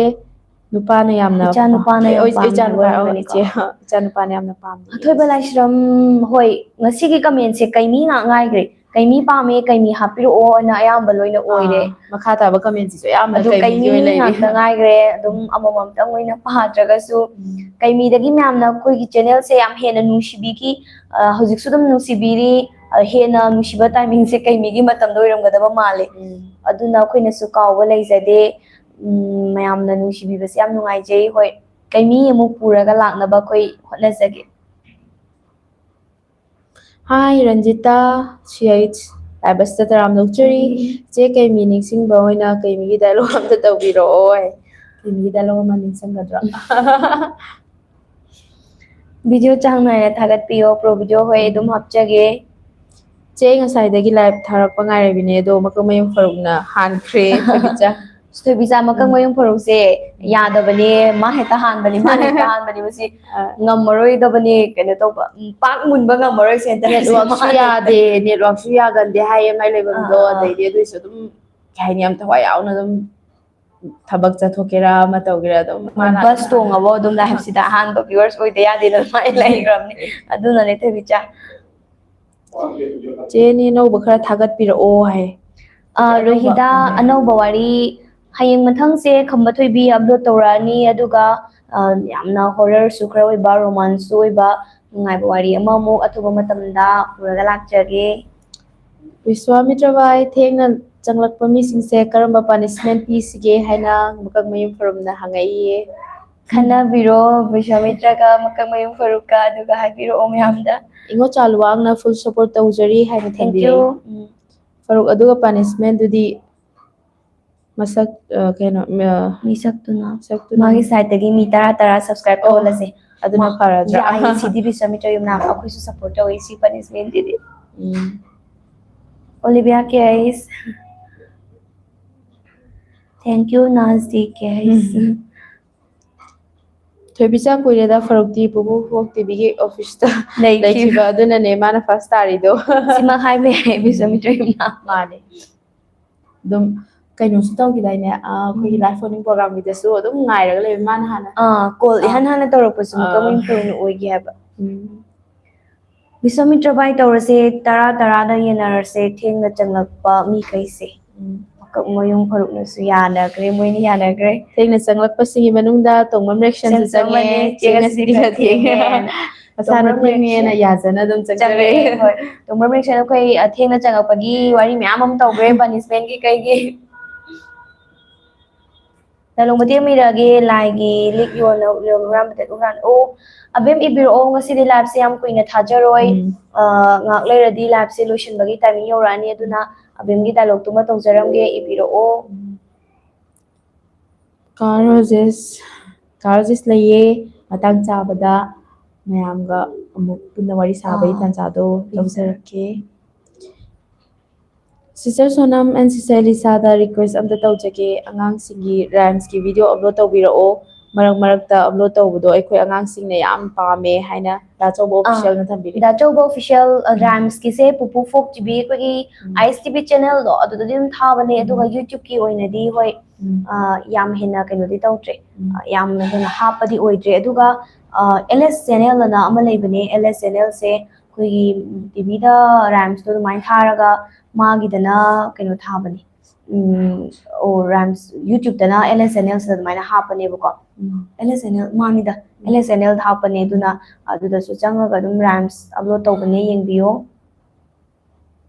ꯅꯨꯄꯥꯅ ꯌꯥꯝꯅ ꯏꯆꯥ ꯅꯨꯄꯥꯅ ꯑꯦ, ꯌꯥꯝ ꯑꯣꯏ-, ꯏꯆꯥ ꯄꯥꯝꯃꯦ ꯅꯨꯄꯥ, ꯑꯣ, ꯍꯥꯏꯕꯅꯤꯀꯣ꯫ ꯏꯆꯦ, ꯏꯆꯥ ꯅꯨꯄꯥꯅ ꯌꯥꯝꯅ ꯄꯥꯝꯃꯦ꯫ ꯑꯊꯣꯏꯕ ꯂꯥꯏꯁ꯭ꯔꯝ, ꯍꯣꯏ, ꯉꯁꯤꯒꯤ commentꯁꯦ ꯀꯩꯃꯤ ꯉꯥꯛ ꯉꯥꯏꯈ꯭ꯔꯦ꯫ ꯀꯩꯃꯤ ꯄꯥꯝꯃꯦ, ꯀꯩꯃꯤ ꯍꯥꯞꯄꯤꯔꯛꯑꯣ ꯑꯅ ꯑꯌꯥꯝꯕ ꯂꯣꯏꯅ ꯑꯣꯏꯔꯦ꯫ ꯑꯥ, ꯃꯈꯥ ꯇꯥꯕ commentꯁꯤꯁꯨ ꯑꯌꯥꯝꯕ ꯑꯗꯨ ꯀꯩꯃꯤꯒꯤ ꯀꯩꯃꯤ ꯑꯣꯏꯅ ꯂꯩꯔꯦ꯫ ꯉꯥꯛꯇ ꯉꯥꯏꯈ꯭ꯔꯦ꯫ ꯑꯗꯨꯝ ꯑꯃꯃꯝꯇꯪ ꯑꯣꯏꯅ ꯄꯥꯗ꯭ꯔꯒꯁꯨ ꯎꯝ꯫ ꯀꯩꯃꯤꯗꯒꯤ ꯃꯌꯥꯝꯅ ꯑꯩꯈꯣꯏꯒꯤ channelꯁꯦ ꯌꯥꯝ ꯍꯦꯟꯅ ꯅꯨꯡꯁꯤꯕꯤꯈꯤ꯫ ꯑ, ꯍꯧꯖꯤꯛꯁꯨ ꯑꯗꯨꯝ ꯅꯨꯡꯁꯤꯕꯤꯔꯤ꯫ ꯑ, ꯍꯦꯟꯅ ꯅꯨꯡꯁꯤꯕ timingꯁꯦ ꯀꯩꯃꯤꯒꯤ ꯃꯇꯝꯗ ꯑꯣꯏꯔꯝꯒꯗꯕ ꯃꯥꯜꯂꯦ꯫ ꯎꯝ꯫ ꯑꯗꯨꯅ ꯑꯩꯈꯣꯏꯅꯁꯨ ꯀꯥꯎꯕ ꯂꯩꯖꯗꯦ꯫ ꯎꯝ, ꯃꯌꯥꯝꯅ ꯅꯨꯡꯁꯤꯕꯤꯕꯁꯦ ꯌꯥꯝ ꯅꯨꯡꯉꯥꯏꯖꯩ꯫ ꯍꯣꯏ, ꯀꯩꯃꯤ ꯑꯃꯨꯛ ꯄꯨꯔꯒ ꯂꯥꯛꯅꯕ ꯑꯩꯈꯣꯏ ꯍꯣꯠꯅꯖꯒꯦ꯫ Hi, Ranjita, C H live ꯑꯁꯤꯗ ꯇꯔꯥꯝ ꯂꯧꯖꯔꯤ꯫ ꯏꯆꯦ ꯀꯩꯃꯤ ꯅꯤꯡꯁꯤꯡꯕ ꯑꯣꯏꯅ ꯀꯩꯃꯤꯒꯤ dialogue ꯑꯝꯇ ꯇꯧꯕꯤꯔꯛꯑꯣ꯫ ꯀꯩꯃꯤꯒꯤ dialogue ꯑꯃ ꯅꯤꯡꯁꯤꯡꯒꯗ꯭ꯔꯣ? Video ꯆꯥꯡ ꯅꯥꯏꯅ ꯊꯥꯒꯠꯄꯤꯌꯣ, pro video, ꯍꯣꯏ, ꯑꯗꯨꯝ ꯍꯥꯞꯆꯒꯦ꯫ ꯆꯦ, ꯉꯁꯥꯏꯗꯒꯤ live ꯊꯥꯔꯛꯄ ꯉꯥꯏꯔꯕꯤꯅꯦ, ꯑꯗꯣ ꯃꯀꯛ ꯃꯌꯨꯝ ꯐꯔꯨꯛꯅ ꯍꯥꯟꯈ꯭ꯔꯦ, ꯊꯣꯏꯕꯤꯆꯥ꯫ ꯊꯣꯏꯕꯤꯆꯥ, ꯃꯀꯛ ꯃꯌꯨꯝ ꯐꯔꯨꯛꯁꯦ ꯌꯥꯗꯕꯅꯦ, ꯃꯥ ꯍꯦꯛꯇ ꯍꯥꯟꯕꯅꯤ, ꯃꯥ ꯍꯦꯛꯇ ꯍꯥꯟꯕꯅꯤ, ꯃꯁꯤ ꯑ, ꯉꯝꯃꯔꯣꯏꯗꯕꯅꯦ, ꯀꯩꯅꯣ ꯇꯧꯕ, ꯎꯝ, ꯄꯥꯛ ꯃꯨꯟꯕ ꯉꯝꯃꯔꯣꯏ sentence ꯁꯦ networkꯁꯨ ꯃꯥ꯫ ꯌꯥꯗꯦ, networkꯁꯨ ꯌꯥꯒꯟꯗꯦ ꯍꯥꯏꯌꯦ ꯃꯥꯏ ꯂꯩꯐꯝꯗꯣ, ꯑꯥ, ꯑꯥ꯫ ꯑꯗꯩꯗꯤ ꯑꯗꯨꯏꯁꯨ ꯑꯗꯨꯝ ꯀꯩ ꯍꯥꯏꯅꯤ, ꯌꯥꯝ ꯊꯋꯥꯏ ꯌꯥꯎꯅ ꯑꯗꯨꯝ ꯊꯕꯛ ꯆꯠꯊꯣꯛꯀꯦꯔꯥ ꯑꯃ ꯇꯧꯒꯦꯔꯥ ꯑꯗꯨꯝ ꯃꯥꯅ Bus ꯇꯣꯡꯉꯕꯣ ꯑꯗꯨꯝ live ꯁꯤꯗ ꯑꯍꯥꯟꯕ viewers ꯑꯣꯏꯗ ꯌꯥꯗꯦꯅ ꯑꯗꯨꯃꯥꯏꯅ ꯂꯩꯈ꯭ꯔꯕꯅꯤ꯫ ꯑꯗꯨꯅꯅꯦ ꯊꯣꯏꯕꯤꯆꯥ꯫ ꯆꯦꯅꯤ ꯑꯅꯧꯕ ꯈꯔ ꯊꯥꯒꯠꯄꯤꯔꯛꯑꯣ ꯍꯥꯏ꯫ ꯑ, ꯑꯅꯧꯕ꯫ ꯔꯣꯍꯤꯗꯥ, ꯑꯅꯧꯕ ꯋꯥꯔꯤ ꯍꯌꯦꯡ ꯃꯊꯪꯁꯦ ꯈꯝꯕ ꯊꯣꯏꯕꯤ upload ꯇꯧꯔꯛꯑꯅꯤ, ꯑꯗꯨꯒ, ꯑ, ꯌꯥꯝꯅ horrorꯁꯨ ꯈꯔ ꯑꯣꯏꯕ, romanceꯁꯨ ꯑꯣꯏꯕ, ꯅꯨꯡꯉꯥꯏꯕ ꯋꯥꯔꯤ ꯑꯃꯃꯨꯛ ꯑꯊꯨꯕ ꯃꯇꯝꯗ ꯄꯨꯔꯒ ꯂꯥꯛꯆꯒꯦ꯫ ꯕꯤꯁ꯭ꯋꯥꯃꯤꯇ꯭ꯔ ꯚꯥꯏ, ꯊꯦꯡꯅ ꯆꯪꯂꯛꯄ ꯃꯤꯁꯤꯡꯁꯦ ꯀꯔꯝꯕ punishment ꯄꯤꯁꯤꯒꯦ ꯍꯥꯏꯅ ꯃꯀꯛꯃꯌꯨꯝ ꯐꯔꯨꯛꯅ ꯍꯪꯉꯛꯏꯌꯦ꯫ ꯈꯟꯅꯕꯤꯔꯣ ꯕꯤꯁ꯭ꯋꯥꯃꯤꯇ꯭ꯔꯒ ꯃꯀꯛꯃꯌꯨꯝ ꯐꯔꯨꯛꯀ, ꯑꯗꯨꯒ ꯍꯥꯏꯕꯤꯔꯛꯑꯣ ꯃꯌꯥꯝꯗ꯫ ꯏꯉꯣ ꯆꯥꯂꯨꯋꯥꯡꯅ full support ꯇꯧꯖꯔꯤ ꯍꯥꯏꯅ Thank ꯊꯝꯕꯤꯔꯦ꯫ you꯫ ꯎꯝ. ꯐꯔꯨꯛ, ꯑꯗꯨꯒ punishment ꯗꯨꯗꯤ ꯃꯁꯛ, ꯑ, ꯀꯩꯅꯣ, ꯑ, ꯃꯤꯁꯛꯇꯨꯅ ꯃꯁꯛꯇꯨꯅ ꯃꯥꯒꯤ side ꯇꯒꯤ ꯃꯤ ꯇꯔꯥ ꯇꯔꯥ subscribe ꯑꯣ, ꯇꯧꯍꯜꯂꯁꯦ꯫ ꯑꯗꯨꯅ ꯃꯥ-, ꯐꯔꯗ꯭ꯔꯥ? ꯌꯥꯏ, ꯁꯤꯗꯤ ꯕꯤꯁ꯭ꯋꯥꯃꯤꯇ꯭ꯔ ꯌꯨꯝꯅꯥꯝ ꯑꯩꯈꯣꯏꯁꯨ support ꯇꯧꯋꯤ ꯁꯤ punishment CD. Um. Olivia Case, thank you Nazdi Case꯫ ꯎꯝ. ꯊꯣꯏꯕꯤꯆꯥ, ꯀꯨꯏꯔꯦꯗ ꯐꯔꯨꯛꯇꯤ ꯄꯨꯄꯨ ꯐꯣꯛ ꯇꯤꯚꯤꯒꯤ office ꯇ ꯂꯩꯈꯤꯕ꯫ ꯂꯩꯈꯤꯕ, ꯑꯗꯨꯅꯅꯦ ꯃꯥꯅ first ꯇꯥꯔꯤꯗꯣ꯫ ꯁꯤꯃꯛ ꯍꯥꯏꯕ ꯌꯥꯏ ꯕꯤꯁ꯭ꯋꯥꯃꯤꯇ꯭ꯔ ꯌꯨꯝꯅꯥꯝ꯫ ꯃꯥꯅꯦ꯫ ꯑꯗꯨꯝ ꯀꯩꯅꯣꯁꯨ ꯇꯧꯈꯤꯗꯥꯏꯅꯦ, ꯑ, ꯑꯩꯈꯣꯏꯒꯤ ꯎꯝ. live phone-in program ꯒꯤꯗꯁꯨ ꯑꯗꯨꯝ ꯉꯥꯏꯔꯒ ꯂꯩꯕ ꯃꯥꯅ ꯍꯥꯟꯅ꯫ ꯑꯥ, call ꯑꯥ. ꯏꯍꯥꯟ ꯍꯥꯟꯅ ꯇꯧꯔꯛꯄꯁꯨ ꯑꯥ. ꯃꯀꯛꯃꯌꯨꯝ ꯐꯔꯨꯛꯅ ꯑꯣꯏꯒꯤ ꯍꯥꯏꯕ꯫ ꯎꯝ. ꯕꯤꯁ꯭ꯋꯥꯃꯤꯇ꯭ꯔ ꯚꯥꯏ ꯇꯧꯔꯁꯦ, ꯇꯔꯥ ꯇꯔꯥꯗ ꯌꯦꯟꯅꯔꯁꯦ, ꯊꯦꯡꯅ ꯆꯪꯂꯛꯄ ꯃꯤꯈꯩꯁꯦ꯫ ꯎꯝ. ꯃꯀꯛꯃꯌꯨꯝ ꯐꯔꯨꯛꯅꯁꯨ ꯌꯥꯅꯈ꯭ꯔꯦ, ꯃꯣꯏꯅ ꯌꯥꯅꯈ꯭ꯔꯦ꯫ ꯊꯦꯡꯅ ꯆꯪꯂꯛꯄꯁꯤꯡꯒꯤ ꯃꯅꯨꯡꯗ ꯇꯣꯡꯕꯝ reaction ꯁꯨ ꯆꯪꯉꯦ, ꯆꯪꯉꯦ, ꯆꯦ ꯆꯦ ꯉꯁꯤꯗꯤ ꯉꯁꯤꯗꯤ ꯈꯔ ꯈꯔ ꯊꯦꯡꯉꯦ꯫ ꯊꯦꯡꯉꯦ꯫ ꯃꯁꯥꯅ ꯇꯣꯡꯕꯝ ꯊꯦꯡꯉꯦꯅ reaction ꯌꯥꯖꯅ ꯑꯗꯨꯝ ꯆꯪꯉꯦ, ꯆꯪꯖꯔꯛꯑꯦ꯫ ꯍꯣꯏ꯫ ꯇꯣꯡꯕꯝ reaction ꯑꯩꯈꯣꯏ, ꯑ, ꯊꯦꯡꯅ ꯆꯪꯉꯛꯄꯒꯤ ꯋꯥꯔꯤ ꯃꯌꯥꯝ ꯑꯃ ꯇꯧꯈ꯭ꯔꯦ, punishment ꯀꯤ ꯀꯩꯒꯤ꯫ ꯂꯥꯂꯣꯡ ꯃꯇꯦꯛ ꯃꯤꯔꯒꯤ ꯂꯥꯏꯒꯤ ꯂꯤꯛ ꯌꯣꯟꯅ ꯍꯨꯔꯥꯟꯕꯗ ꯍꯨꯔꯥꯟ-, ꯑꯣ, ꯑꯕꯦꯝ ꯏꯕꯤꯔꯛꯑꯣ, ꯉꯁꯤꯗꯤ live ꯁꯦ ꯌꯥꯝ ꯀꯨꯏꯅ ꯊꯥꯖꯔꯣꯏ꯫ ꯎꯝ. ꯑ, ꯉꯥꯏꯍꯥꯛ ꯂꯩꯔꯗꯤ live ꯁꯦ ꯂꯣꯏꯁꯤꯟꯕꯒꯤ timing ꯌꯧꯔꯛꯑꯅꯤ, ꯑꯗꯨꯅ ꯑꯕꯦꯝꯒꯤ dialogue ꯇꯨꯃ ꯇꯧꯖꯔꯝꯒꯦ, ꯏꯕꯤꯔꯛꯑꯣ꯫ ꯀꯥ ꯔꯣꯖꯦꯁ, ꯀꯥ ꯔꯣꯖꯦꯁ ꯂꯩꯌꯦ, ꯃꯇꯥꯡ ꯆꯥꯕꯗ ꯃꯌꯥꯝꯒ ꯑꯃꯨꯛ ꯄꯨꯟꯅ ꯋꯥꯔꯤ ꯁꯥꯕꯒꯤ ꯑꯥ. ꯇꯥꯟꯖꯥꯗꯣ ꯂꯧꯖꯔꯛꯀꯦ꯫ Sister Sonam and Sister ꯂꯤꯁꯥꯗ request ꯑꯝꯇ ꯇꯧꯖꯒꯦ, ꯑꯉꯥꯡꯁꯤꯡꯒꯤ rhymes ꯀꯤ video upload ꯇꯧꯕꯤꯔꯛꯑꯣ꯫ ꯃꯔꯛ ꯃꯔꯛꯇ upload ꯇꯧꯕꯗꯣ ꯑꯩꯈꯣꯏ ꯑꯉꯥꯡꯁꯤꯡꯅ ꯌꯥꯝ ꯄꯥꯝꯃꯦ ꯍꯥꯏꯅ ꯗꯥ ꯆꯧꯕ ꯑꯥ. official ꯅ ꯊꯝꯕꯤꯔꯤ꯫ ꯗꯥ ꯆꯧꯕ official, ꯑ, rhymes ꯀꯤꯁꯦ ꯄꯨꯄꯨ ꯐꯣꯛ ꯇꯤꯚꯤ ꯑꯩꯈꯣꯏꯒꯤ ꯎꯝ. ꯑꯥꯏ ꯑꯦꯁ ꯇꯤ ꯚꯤ channel ꯗꯣ ꯑꯗꯨꯗꯗꯤ ꯑꯗꯨꯝ ꯊꯥꯕꯅꯦ, ꯎꯝ. ꯑꯗꯨꯒ YouTube ꯀꯤ ꯑꯣꯏꯅꯗꯤ ꯍꯣꯏ, ꯎꯝ. ꯑ, ꯌꯥꯝ ꯍꯦꯟꯅ ꯀꯩꯅꯣꯗꯤ ꯇꯧꯗ꯭ꯔꯦ, ꯎꯝ. ꯑ, ꯌꯥꯝꯅ ꯍꯦꯟꯅ ꯍꯥꯞꯄꯗꯤ ꯑꯣꯏꯗ꯭ꯔꯦ꯫ ꯑꯗꯨꯒ, ꯑ, ꯑꯦꯜ ꯑꯦꯁ channel ꯑꯅ ꯑꯃ ꯂꯩꯕꯅꯦ, ꯑꯦꯜ ꯑꯦꯁ channel ꯁꯦ ꯑꯩꯈꯣꯏꯒꯤ ꯇꯤꯚꯤꯗ rhymes ꯇꯣ ꯑꯗꯨꯃꯥꯏꯅ ꯊꯥꯔꯒ ꯃꯥꯒꯤꯗꯅ ꯀꯩꯅꯣ ꯊꯥꯕꯅꯦ꯫ ꯎꯝ, ꯑꯣ, rhymes YouTube ꯇꯅ ꯑꯦꯜ ꯑꯦꯁ channel ꯁꯤꯗ ꯑꯗꯨꯃꯥꯏꯅ ꯍꯥꯞꯄꯅꯦꯕꯀꯣ꯫ ꯎꯝ. ꯑꯦꯜ ꯑꯦꯁ channel ꯃꯥꯅꯤꯗ, ꯑꯦꯜ ꯑꯦꯁ channel ꯗ ꯍꯥꯞꯄꯅꯦ, ꯑꯗꯨꯅ ꯑꯗꯨꯗꯁꯨ ꯆꯪꯉꯒ ꯑꯗꯨꯝ rhymes upload ꯇꯧꯕꯅꯦ, ꯌꯦꯡꯕꯤꯌꯣ꯫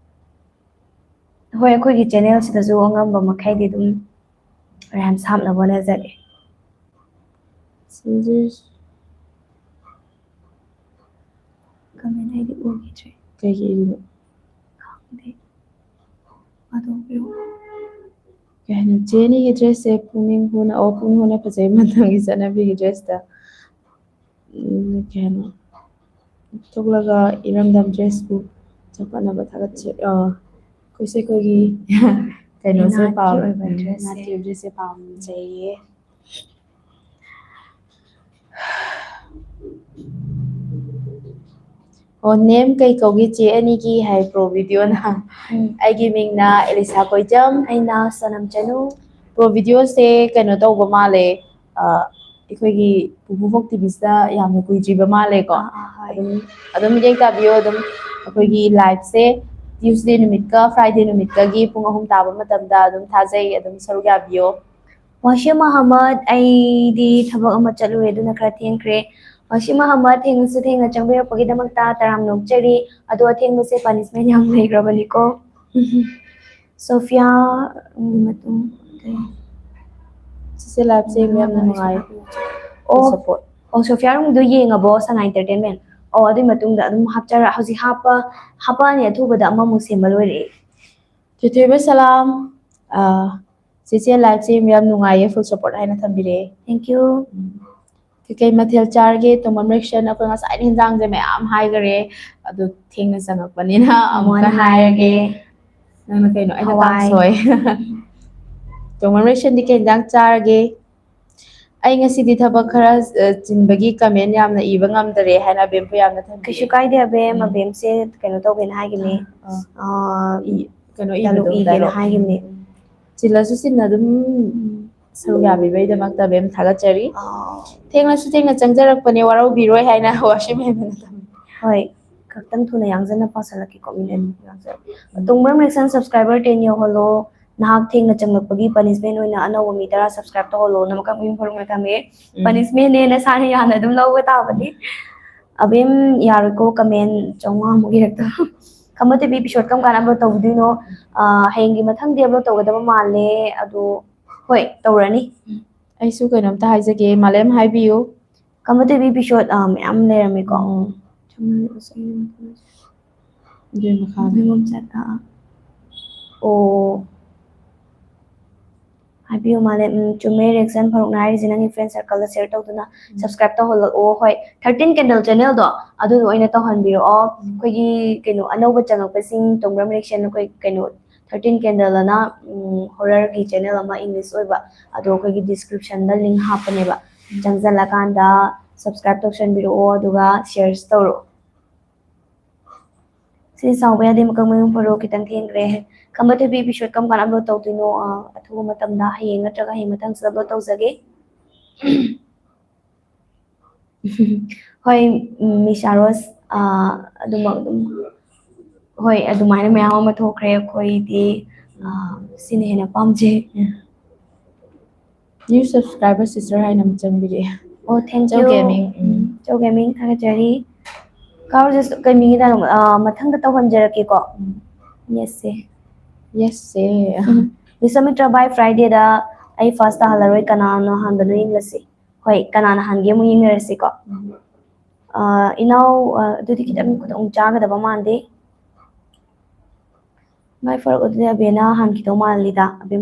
ꯍꯣꯏ, ꯑꯩꯈꯣꯏꯒꯤ ꯆꯦꯅꯦꯜꯁꯤꯗꯁꯨ ꯑꯉꯝꯕ ꯃꯈꯩꯗꯤ ꯑꯗꯨꯝ ꯔꯥꯏꯝꯁ ꯍꯥꯞꯅꯕ ꯍꯣꯠꯅꯖꯒꯦ꯫ ꯁꯤꯁꯦ ꯀꯃꯦꯟ ꯑꯩꯗꯤ ꯎꯈꯤꯗ꯭ꯔꯦ꯫ ꯀꯩꯒꯤ ꯏꯔꯤꯅꯣ? ꯈꯪꯗꯦ꯫ ꯑꯗꯣ ꯄꯤꯔꯛꯑꯣ꯫ ꯀꯩ ꯍꯥꯏꯅꯣ? ꯆꯦ ꯑꯅꯤꯒꯤ ꯗ꯭ꯔꯦꯁꯁꯦ ꯄꯨꯛꯅꯤꯡ ꯍꯨꯅ, ꯑꯣ, ꯄꯨꯛꯅꯤꯡ ꯍꯨꯅ ꯐꯖꯩ ꯃꯇꯝꯒꯤ ꯆꯠꯅꯕꯤꯒꯤ ꯗ꯭ꯔꯦꯁꯇ꯫ ꯎꯝ, ꯀꯩ ꯍꯥꯏꯅꯣ? ꯊꯣꯛꯂꯒ ꯏꯔꯝꯗꯝ ꯗ꯭ꯔꯦꯁꯄꯨ ꯆꯥꯎꯈꯠꯅꯕ ꯊꯥꯒꯠꯆꯔꯤ꯫ ꯑꯥ, ꯑꯩꯈꯣꯏꯁꯦ ꯑꯩꯈꯣꯏꯒꯤ ꯀꯩꯅꯣꯁꯦ ꯏꯅꯥꯠꯀꯤ ꯄꯥꯝ-, ꯑꯣꯏꯕ ꯎꯝ, ꯗ꯭ꯔꯦꯁꯁꯦ꯫ ꯏꯅꯥꯠꯀꯤ ꯑꯣꯏꯕ ꯗ꯭ꯔꯦꯁꯁꯦ ꯄꯥꯝꯖꯩꯌꯦ꯫ ꯑꯣ, ꯅꯦꯝ ꯀꯩ ꯀꯧꯒꯦ ꯆꯦ ꯑꯅꯤꯒꯤ ꯍꯥꯏ ꯄ꯭ꯔꯣ ꯚꯤꯗꯤꯑꯣꯅ? ꯎꯝ꯫ ꯑꯩꯒꯤ ꯃꯤꯡꯅ ꯑꯦꯂꯤꯁꯥ ꯀꯣꯏꯖꯝ꯫ ꯑꯩꯅ ꯁꯅꯝ ꯆꯅꯨ꯫ ꯄ꯭ꯔꯣ ꯚꯤꯗꯤꯑꯣꯁꯦ ꯀꯩꯅꯣ ꯇꯧꯕ ꯃꯥꯜꯂꯦ, ꯑ, ꯑꯩꯈꯣꯏꯒꯤ ꯄꯨꯄꯨꯕꯣꯛ ꯇꯤꯚꯤꯁꯤꯗ ꯌꯥꯝꯅ ꯀꯨꯏꯗ꯭ꯔꯤꯕ ꯃꯥꯜꯂꯦꯀꯣ꯫ ꯑꯥ, ꯑꯥ, ꯍꯣꯏ꯫ ꯑꯗꯨꯝ, ꯑꯗꯨꯝ ꯃꯤꯠꯌꯦꯡ ꯇꯥꯕꯤꯌꯣ꯫ ꯑꯗꯨꯝ ꯑꯩꯈꯣꯏꯒꯤ ꯂꯥꯏꯞꯁꯦ ꯇ꯭ꯌꯨꯁꯗꯦ ꯅꯨꯃꯤꯠꯀ ꯐ꯭ꯔꯥꯏꯗꯦ ꯅꯨꯃꯤꯠꯀꯒꯤ ꯄꯨꯡ ꯑꯍꯨꯝ ꯇꯥꯕ ꯃꯇꯝꯗ ꯑꯗꯨꯝ ꯊꯥꯖꯩ꯫ ꯑꯗꯨꯝ ꯁꯔꯨꯛ ꯌꯥꯕꯤꯌꯣ꯫ ꯋꯥꯁꯤꯝ ꯑꯍꯃꯗ, ꯑꯩꯗꯤ ꯊꯕꯛ ꯑꯃ ꯆꯠꯂꯨꯔꯦ, ꯑꯗꯨꯅ ꯈꯔ ꯊꯦꯡꯈ꯭ꯔꯦ꯫ ꯋꯥꯁꯤꯝ ꯑꯍꯃꯗ, ꯊꯦꯡꯂꯁꯨ ꯊꯦꯡꯅ ꯆꯪꯕꯤꯔꯛꯄꯒꯤꯗꯃꯛꯇ ꯇꯔꯥꯝꯅ ꯑꯣꯛꯆꯔꯤ꯫ ꯑꯗꯣ ꯑꯊꯦꯡꯕꯁꯦ ꯄꯅꯤꯁꯃꯦꯟ ꯌꯥꯝ ꯂꯩꯈ꯭ꯔꯕꯅꯤꯀꯣ꯫ ꯁꯣꯐꯤꯌꯥ, ꯎꯝ, ꯃꯇꯨꯡ ꯀꯩ? ꯁꯤꯁꯦ ꯂꯥꯏꯞꯁꯦ ꯌꯦꯡꯕ ꯌꯥꯝꯅ ꯅꯨꯡꯉꯥꯏ꯫ ꯑꯣ, ꯁꯞꯄꯣꯔꯠ꯫ ꯑꯣ, ꯁꯣꯐꯤꯌꯥ ꯔꯨꯝꯗꯣ ꯌꯦꯡꯉꯕꯣ, ꯁꯉꯥꯏ ꯏꯟꯇꯔꯇꯦꯟꯃꯦꯟ? ꯑꯣ, ꯑꯗꯨꯒꯤ ꯃꯇꯨꯡꯗ ꯑꯗꯨꯝ ꯍꯥꯞꯆꯔ-, ꯍꯧꯖꯤꯛ ꯍꯥꯞꯄ, ꯍꯥꯞꯄꯛꯑꯅꯤ, ꯑꯊꯨꯕꯗ ꯑꯃꯃꯨꯛ ꯁꯦꯝꯕ ꯂꯣꯏꯔꯛꯑꯦ꯫ ꯊꯣꯏꯊꯣꯏꯕ ꯁꯂꯥꯝ, ꯑ, ꯆꯦꯆꯦ ꯂꯥꯏꯞꯁꯦ ꯌꯦꯡꯕ ꯌꯥꯝ ꯅꯨꯡꯉꯥꯏꯌꯦ, ꯐꯨꯜ ꯁꯞꯄꯣꯔꯠ ꯍꯥꯏꯅ ꯊꯝꯕꯤꯔꯛꯑꯦ꯫ Thank you꯫ ꯎꯝ꯫ ꯀꯩꯀꯩ ꯃꯊꯦꯜ ꯆꯥꯔꯒꯦ? ꯇꯣꯡꯕꯝ ꯔꯦꯛꯁꯟ, ꯑꯩꯈꯣꯏ ꯉꯁꯥꯏꯅ ꯍꯤꯟꯖꯥꯡꯁꯦ ꯃꯌꯥꯝ ꯍꯥꯏꯈꯔꯦ, ꯑꯗꯨ ꯊꯦꯡꯅ ꯆꯪꯉꯛꯄꯅꯤꯅ ꯑꯃꯨꯛ ꯑꯃꯨꯛ ꯍꯟꯅ ꯍꯟꯅ ꯍꯥꯏꯔꯒꯦ꯫ ꯍꯥꯏꯔꯒꯦ꯫ ꯅꯪꯅ ꯀꯩꯅꯣ? ꯑꯩꯅ ꯍꯋꯥꯏ꯫ ꯀꯥꯡꯁꯣꯏ꯫ ꯇꯣꯡꯕꯝ ꯔꯦꯛꯁꯟꯗꯤ ꯀꯩ ꯍꯤꯟꯖꯥꯡ ꯆꯥꯔꯒꯦ? ꯑꯩ ꯉꯁꯤꯗꯤ ꯊꯕꯛ ꯈꯔ, ꯑ, ꯆꯤꯟꯕꯒꯤ ꯀꯃꯦꯟ ꯌꯥꯝꯅ ꯏꯕ ꯉꯝꯗꯔꯦ ꯍꯥꯏꯅ ꯑꯕꯦꯝꯄꯨ ꯌꯥꯝꯅ ꯊꯝꯕꯤꯔꯦ꯫ ꯀꯩꯁꯨ ꯀꯥꯏꯗꯦ, ꯑꯕꯦꯝ꯫ ꯎꯝ꯫ ꯑꯕꯦꯝꯁꯦ ꯀꯩꯅꯣ ꯇꯧꯒꯦꯅ ꯍꯥꯏꯈꯤꯕꯅꯦ꯫ ꯑꯥ꯫ ꯑꯥ, ꯏ-, ꯀꯩꯅꯣ ꯗꯥꯏꯂꯣꯛ ꯏꯕꯗꯣ, ꯏꯒꯦꯅ ꯗꯥꯏꯂꯣꯛ꯫ ꯍꯥꯏꯈꯤꯕꯅꯦ꯫ ꯆꯤꯜꯂꯁꯨ ꯆꯤꯟꯅ ꯑꯗꯨꯝ ꯁꯔꯨꯛ ꯌꯥꯕꯤꯕꯩꯗꯃꯛꯇ ꯑꯕꯦꯝ ꯊꯥꯒꯠꯆꯔꯤ꯫ ꯑꯥ, ꯊꯦꯡꯂꯁꯨ ꯊꯦꯡꯅ ꯆꯪꯖꯔꯛꯄꯅꯦ, ꯋꯥꯔꯧꯕꯤꯔꯣꯏ ꯍꯥꯏꯅ ꯋꯥꯁꯤꯝ ꯍꯦꯃꯟꯅ ꯊꯝꯃꯤ꯫ ꯍꯣꯏ, ꯈꯛꯇꯪ ꯊꯨꯅ ꯌꯥꯡꯖꯟꯅ ꯄꯥꯁꯜꯂꯛꯀꯦꯀꯣ, ꯃꯤꯅꯤꯠ ꯎꯝ꯫ ꯌꯥꯡꯖꯟ-, ꯇꯣꯡꯕ꯭ꯔꯝ ꯔꯦꯛꯁꯟ subscriber ten ꯌꯧꯍꯜꯂꯣ꯫ ꯅꯍꯥꯛ ꯊꯦꯡꯅ ꯆꯪꯂꯛꯄꯒꯤ punishment ꯑꯣꯏꯅ ꯑꯅꯧꯕ ꯃꯤ ꯇꯔꯥ subscribe ꯇꯧꯍꯜꯂꯣꯅ ꯃꯀꯛ ꯃꯌꯨꯝ ꯐꯔꯨꯡꯅ ꯊꯝꯃꯦ꯫ ꯎꯝ꯫ Punishment ꯅꯦ, ꯅꯁꯥꯅ ꯌꯥꯅ ꯑꯗꯨꯝ ꯂꯧꯕ ꯇꯥꯕꯅꯤ꯫ ꯑꯕꯦꯝ, ꯌꯥꯔꯣꯏꯀꯣ, ꯀꯃꯦꯟ ꯆꯥꯝꯃꯉꯥꯃꯨꯛ ꯏꯔꯛꯇꯕ꯫ ꯈꯝꯕ ꯇꯤ ꯚꯤ ꯏꯄꯤꯁꯣꯠ ꯀꯔꯝ ꯀꯥꯟꯗ ꯑꯞꯂꯣꯗ ꯇꯧꯗꯣꯏꯅꯣ? ꯑꯥ, ꯍꯌꯦꯡꯒꯤ ꯃꯊꯪꯗꯤ ꯑꯞꯂꯣꯗ ꯇꯧꯒꯗꯕ ꯃꯥꯜꯂꯦ꯫ ꯑꯗꯣ ꯍꯣꯏ, ꯇꯧꯔꯅꯤ꯫ ꯑꯩꯁꯨ ꯀꯩꯅꯣꯝꯇ ꯍꯥꯏꯖꯒꯦ, ꯃꯥꯂꯦꯝ ꯍꯥꯏꯕꯤꯌꯨ꯫ ꯈꯝꯕ ꯇꯤ ꯚꯤ ꯏꯄꯤꯁꯣꯠ, ꯑꯥ, ꯃꯌꯥꯝ ꯂꯩꯔꯝꯃꯦꯀꯣ꯫ ꯎꯝ꯫ ꯑꯗꯨꯒꯤ ꯃꯈꯥꯗ꯫ ꯃꯣꯏ ꯃꯣꯝ ꯆꯠ-, ꯑꯥ, ꯑꯥ꯫ ꯑꯣ꯫ ꯍꯥꯏꯕꯤꯌꯨ ꯃꯥꯂꯦꯝ꯫ ꯎꯝ, ꯆꯨꯝꯃꯦ, ꯔꯤꯌꯦꯛꯁꯟ ꯐꯔꯨꯛꯅ ꯍꯥꯏꯔꯤꯁꯦ꯫ ꯅꯪꯒꯤ ꯐ꯭ꯔꯦꯟ ꯁꯔꯀꯜꯗ ꯁꯤꯌꯔ ꯇꯧꯗꯨꯅ ꯁꯕꯁꯀ꯭ꯔꯥꯏꯕ ꯇꯧꯍꯜꯂꯛꯑꯣ꯫ ꯍꯣꯏ, ꯊꯥꯔꯇꯤꯟ ꯀꯦꯟꯗꯜ ꯆꯦꯅꯦꯜꯗꯣ ꯑꯗꯨꯗ ꯑꯣꯏꯅ ꯇꯧꯍꯟꯕꯤꯔꯛꯑꯣ꯫ ꯑꯩꯈꯣꯏꯒꯤ ꯀꯩꯅꯣ ꯑꯅꯧꯕ ꯆꯪꯉꯛꯄꯁꯤꯡ, ꯇꯣꯡꯕ꯭ꯔꯝ ꯔꯤꯌꯦꯛꯁꯟ, ꯑꯩꯈꯣꯏ ꯀꯩꯅꯣ ꯊꯥꯔꯇꯤꯟ ꯀꯦꯟꯗꯜ ꯑꯅ, ꯎꯝ, ꯍꯣꯔꯔꯒꯤ ꯆꯦꯅꯦꯜ ꯑꯃ ꯏꯪꯂꯤꯁ ꯑꯣꯏꯕ, ꯑꯗꯣ ꯑꯩꯈꯣꯏꯒꯤ ꯗꯤꯁꯀ꯭ꯔꯤꯞꯁꯟꯗ ꯂꯤꯡ ꯍꯥꯞꯄꯅꯦꯕ꯫ ꯆꯪꯁꯤꯜꯂꯀꯥꯟꯗ ꯁꯕꯁꯀ꯭ꯔꯥꯏꯕ ꯇꯧꯁꯟꯕꯤꯔꯛꯑꯣ, ꯑꯗꯨꯒ ꯁꯤꯌꯔꯁ ꯇꯧꯔꯛꯑꯣ꯫ ꯁꯤ ꯁꯥꯎꯕ ꯌꯥꯗꯦ, ꯃꯀꯛ ꯃꯌꯨꯝ ꯐꯔꯣ, ꯈꯤꯇꯪ ꯊꯦꯡꯈ꯭ꯔꯦ꯫ ꯈꯝꯕ ꯇꯤ ꯚꯤ ꯏꯄꯤꯁꯣꯠ ꯀꯔꯝ ꯀꯥꯟꯗ ꯑꯞꯂꯣꯗ ꯇꯧꯗꯣꯏꯅꯣ? ꯑꯥ, ꯑꯊꯨꯕ ꯃꯇꯝꯗ, ꯍꯌꯦꯡ ꯅꯠꯇ꯭ꯔꯒ ꯍꯌꯦꯡ ꯃꯊꯪꯁꯤꯗ ꯑꯞꯂꯣꯗ ꯇꯧꯖꯒꯦ꯫ ꯍꯣꯏ, ꯎꯝ, ꯃꯤꯁ ꯑꯥꯔꯣꯁ, ꯑꯥ, ꯑꯗꯨꯃꯛ ꯑꯗꯨꯝ, ꯍꯣꯏ, ꯑꯗꯨꯃꯥꯏꯅ ꯃꯌꯥꯝ ꯑꯃ ꯊꯣꯛꯈ꯭ꯔꯦ꯫ ꯑꯩꯈꯣꯏꯗꯤ, ꯑꯥ, ꯁꯤꯅ ꯍꯦꯟꯅ ꯄꯥꯝꯖꯩ꯫ New subscriber sister ꯍꯥꯏꯅ ꯑꯃ ꯆꯪꯕꯤꯔꯛꯑꯦ꯫ ꯑꯣ, thank chow you꯫ Gaming, um. Um, chow Gaming ꯊꯥꯒꯠꯆꯔꯤ꯫ ꯀꯥ ꯔꯣꯖꯦꯁ, ꯀꯩ ꯃꯤꯡꯒꯤꯗ, ꯑꯥ, ꯃꯊꯪꯗ ꯇꯧꯍꯟꯖꯔꯛꯀꯦꯀꯣ꯫ ꯎꯝ꯫ Yes say. Yes say. Um. ꯕꯤꯁ꯭ꯋꯥꯃꯤꯇ꯭ꯔ by Friday ꯗ ꯑꯩ ꯐꯥꯔꯁ ꯇꯥꯍꯜꯂꯔꯣꯏ, ꯀꯅꯥꯅꯣ ꯍꯥꯟꯕꯅꯣ ꯌꯦꯡꯂꯁꯤ꯫ ꯍꯣꯏ, ꯀꯅꯥꯅ ꯍꯥꯟꯒꯦ ꯑꯃꯨꯛ ꯌꯦꯡꯅꯔꯁꯤꯀꯣ꯫ ꯎꯝ꯫ ꯑꯥ, ꯏꯅꯥꯎ, ꯑꯥ, ꯑꯗꯨꯗꯤ ꯈꯤꯇꯪ ꯈꯨꯗꯣꯡ ꯆꯥꯒꯗꯕ ꯃꯥꯟꯗꯦ꯫ ꯃꯥꯏ ꯐꯔꯛ ꯑꯗꯨꯗꯤ ꯑꯕꯦꯅ ꯍꯥꯟꯈꯤꯗꯧ ꯃꯥꯜꯂꯤꯗ꯫ ꯑꯕꯦꯝ